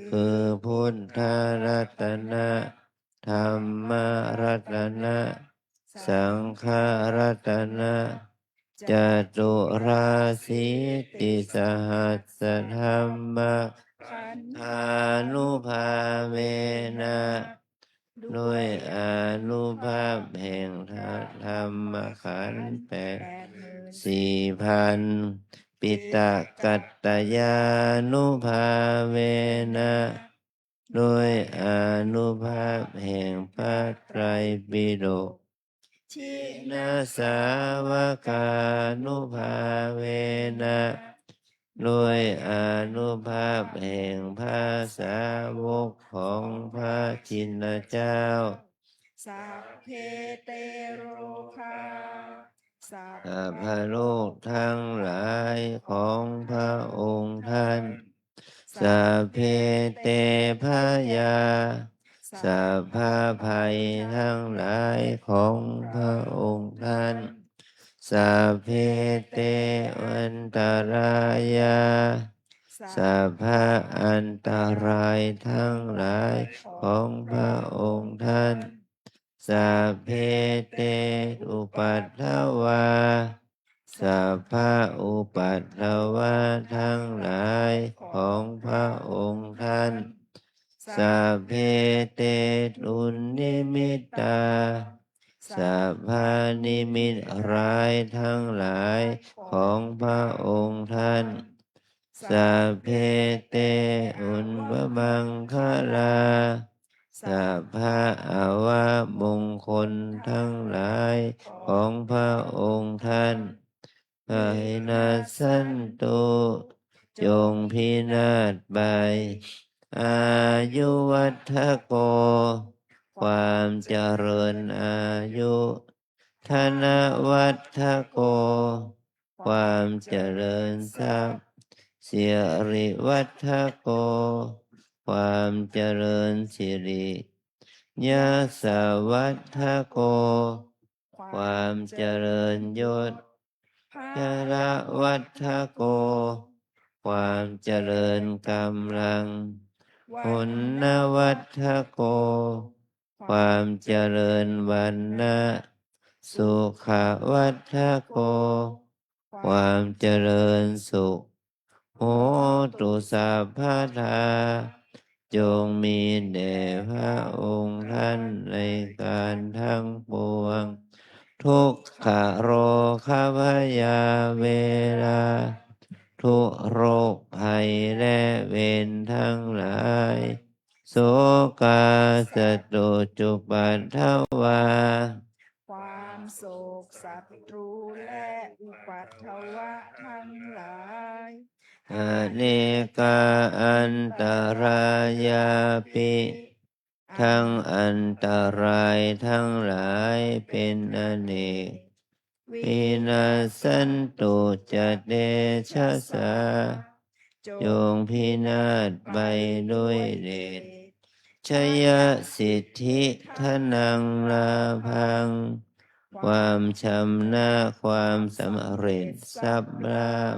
คือพุทธรัตนะ ธรรมรัตนะ สังฆรัตนะ caturāsītisahassadhammakkhandhānubhāvena ด้วยอานุภาพแห่งธรรมขันธ์แปดสี่พัน piṭakattayānubhāvena ด้วยอานุภาพแห่งพระไตรปิฎก jinasāvakānubhāvena ด้วยอานุภาพแห่งพระสาวกของพระชินเจ้า sabbe te rogā สัพพโรคทั้งหลายของพระองค์ท่าน sabbe te bhayā สัพพภัยทั้งหลายของพระองค์ท่าน sabbe te antarāyā สัพพอันตรายทั้งหลายของพระองค์ท่าน sabbe te upaddavā สัพพอุปัทวะทั้งหลายของพระองค์ท่าน sabbe te dunnimittā สัพพนิมิตร้ายทั้งหลายของพระองค์ท่าน sabbe te avamaṅgalā สัพพะอวมงคลทั้งหลายของพระองค์ท่าน vinassantu จงพินาศไป āyuvaḍḍhako ความเจริญอายุ dhanavaḍḍhako ความเจริญทรัพย์ sirivaḍḍhako ความเจริญสิริ yasavaḍḍhako ความเจริญยศ balavaḍḍhako ความเจริญกำลัง vaṇṇavaḍḍhako ความเจริญวรรณะ sukhavaḍḍhako ความเจริญสุข hotu sabbadā จงมีแด่พระองค์ท่านในการทั้งปวง dukkhārogabhayā verā ทุกข์โรคภัยและเวรทั้งหลาย sokā sattu cupaddavā ความโศกศัตรูและอุปัทวะทั้งหลาย anekā antarāyāpi ทั้งอันตรายทั้งหลายเป็นอเนก vinassantu ca tejasā จงพินาศไปด้วยฤทธิ์ jayasiddhi dhanaṃ lābhaṃ ความชำนาญความสำเร็จทรัพย์ลาภ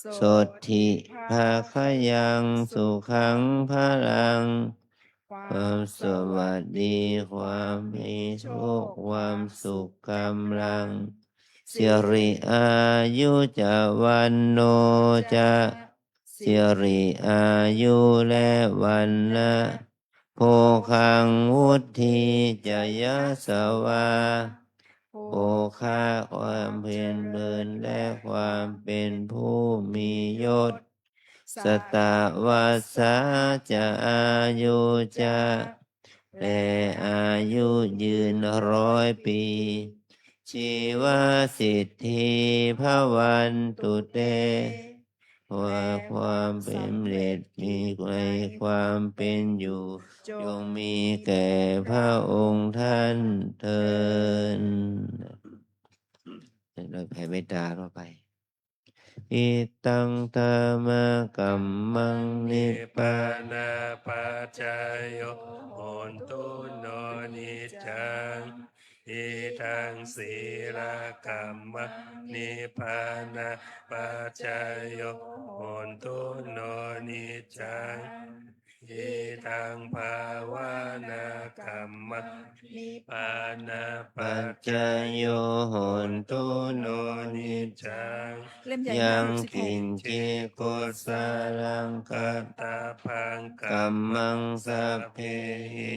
sotthi bhāgyaṃ sukhaṃ balaṃ ความสวัสดี ความมีโชค ความสุข กำลัง siri āyu ca vaṇṇo ca สิริอายุและวรรณะ bhogaṃ vuḍḍhī ca yasavā โภคะ ความเพลินเลิศ และความเป็นผู้มียศ satavassā ca āyū ca และอายุยืนร้อยปี jīvasiddhī bhavantu te ว่าความสำเร็จมีในความเป็นอยู่ จงมีแก่พระองค์ท่านเทอญ เราแผ่เมตตาเข้าไป idaṃ dhammakammaṃ nibbānapaccayo hotu no niccaṃ. Idaṃ sīlakammaṃ nibbānapaccayo hotu no niccaṃ. Idaṃ bhāvanākammaṃ nibbānapaccayo hotu no niccaṃ. เล่มใหญ่มาก yaṃ สิบแผ่น kiñci kusalaṃ kattabbaṃ kammaṃ sabbehi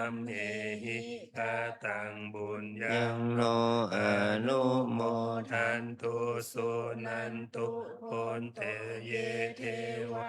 amhehi kataṃ puññaṃ no anumodantu suṇantu bhonte ye devā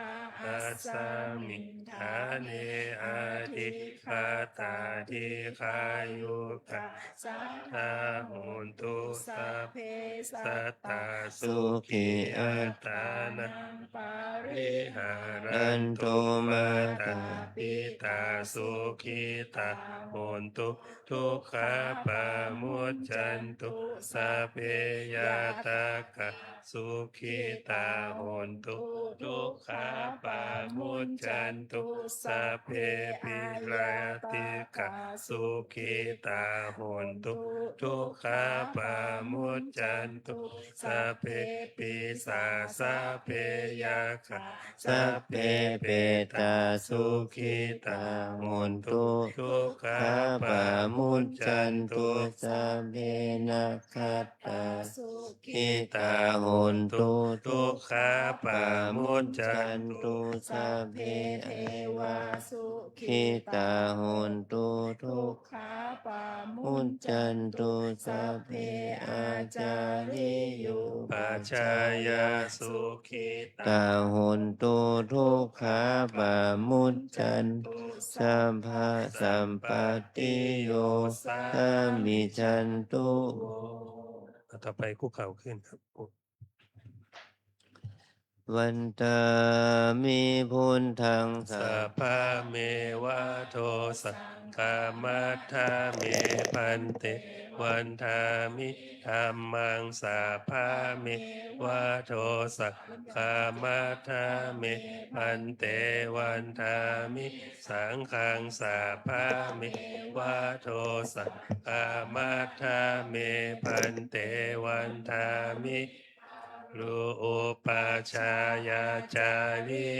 asmiṃ ṭhāne adhigatā dīghāyukā sadā hontu sabbe sattā sukhī attānaṃ pariharantu. Mātā pitā sukhitā hontu dukkhā pamuccantu sabbe ñātakā sukhitā hontu dukkhā pamuccantu sabbe pīḷātikā sukhitā hontu dukkhā pamuccantu sabbe pisā sabbe yakkhā sabbe petā sukhitā hontu dukkhā pamuccantu sabbe nakkhattā sukhitā hontu dukkhā pamuccantu sabbe devā sukhitā hontu dukkhā pamuccantu sabbe ācariyupajjhāyā sukhitā hontu dukkhā pamuccantu sabbasampattiyo samijjhantu. ต่อไปคุกเข่าขึ้นครับ Vandāmi buddhaṃ sabbameva dosaṃ khamatha me bhante. Vandāmi dhammaṃ sabbameva dosaṃ khamatha me bhante. Vandāmi saṅghaṃ sabbameva dosaṃ khamatha me bhante. Vandāmi ru upajjhāyācariye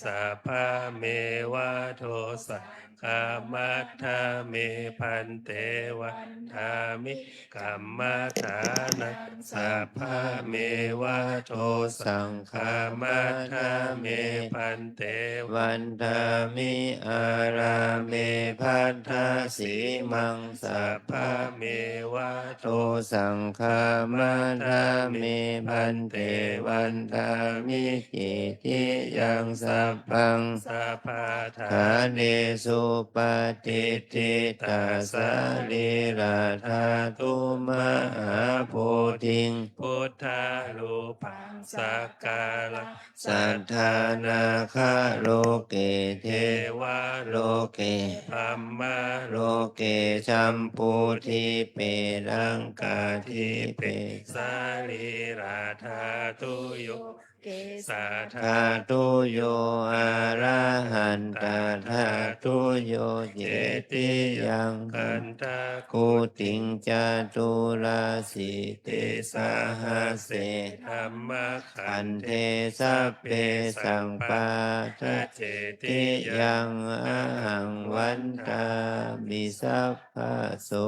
sabbameva dosaṃ khamatha me bhante. Vandāmi kammadānaṃ sabbameva dosaṃ khamatha me bhante. Vandāmi ārāme bhaddasīmaṃ sabbameva dosaṃ khamatha me bhante. Vandāmi cetiyaṃ sabbaṃ sabbaṭṭhānesu patiṭṭhitā sarīradhātu mahābodhiṃ buddharūpaṃ sakkāra satthā nāgaloke devaloke brahmaloke jambudī dīpe laṅkādīpe sarīradhātuyo kesādhātuyo arahandhātuyo cetiyaṃ gandhakuṭiṃ caturāsītisahassi dhammakkhandhe sabbesaṃ paṭicetiyaṃ ahaṃ vandāmi sabbaso.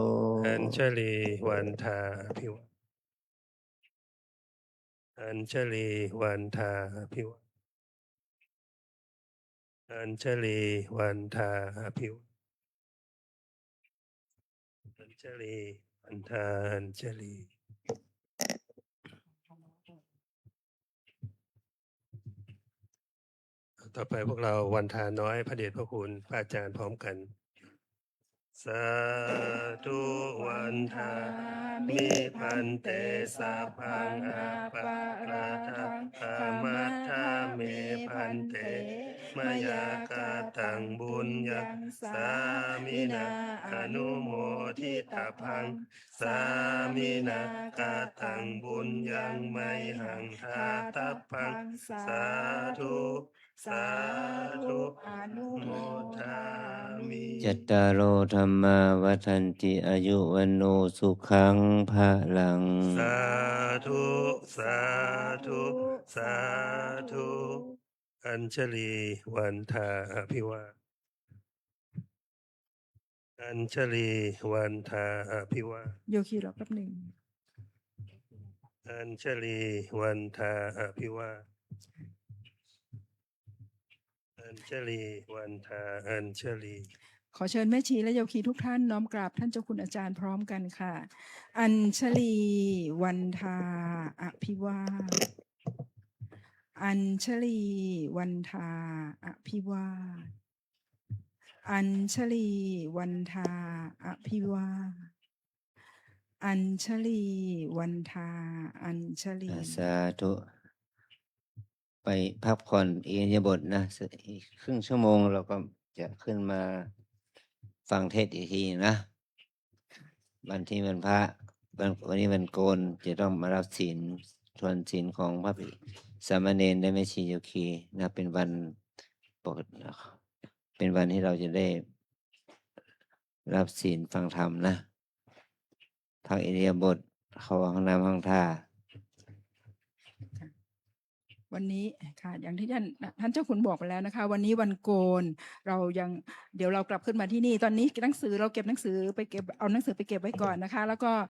Añjalī vandā abhivā. Añjalī vandā abhivā. Añjalī vandā abhivā. Añjalī vandā añjalī. ต่อไปพวกเราวันทาน้อยพระเดชพระคุณพระอาจารย์พร้อมกัน Sādhu vandāmi bhante sabbaṃ aparādhaṃ khamatha me bhante mayā kataṃ puññaṃ sāminā anumoditabbaṃ sāminā kataṃ puññaṃ mayhaṃ dātabbaṃ sādhu sādhu anumodāmi. Cattāro dhammā vaḍḍhanti āyu vaṇṇo sukhaṃ balaṃ. Sādhu sādhu sādhu. Añjalī vandā abhivā. Añjalī vandā abhivā. โยคีรอแป๊บหนึ่ง Añjalī vandā abhivā. Añjalī vandā añjalī. ขอเชิญแม่ชีและโยคีทุกท่านน้อมกราบท่านเจ้าคุณอาจารย์พร้อมกันค่ะ Añjalī vandā abhivā. Añjalī vandā abhivā. Añjalī vandā abhivā. Añjalī vandā añjalī. สาธุ ไปพักผ่อนอิริยาบถนะ อีกครึ่งชั่วโมงเราก็จะขึ้นมาฟังเทศน์อีกทีนะ วันที่วันพระ วัน วันนี้วันโกน จะต้องมารับศีล ทวนศีลของพระภิกษุสามเณรและแม่ชีโยคีนะ เป็นวันปกติ เป็นวันที่เราจะได้รับศีลฟังธรรมนะ พักอิริยาบถ เข้าห้องน้ำห้องท่า วันนี้ค่ะ อย่างที่ท่าน ท่านเจ้าคุณบอกไปแล้วนะคะ วันนี้วันโกน เรายัง เดี๋ยวเรากลับขึ้นมาที่นี่ ตอนนี้หนังสือ เราเก็บหนังสือไปเก็บ เอาหนังสือไปเก็บไว้ก่อนนะคะ แล้วก็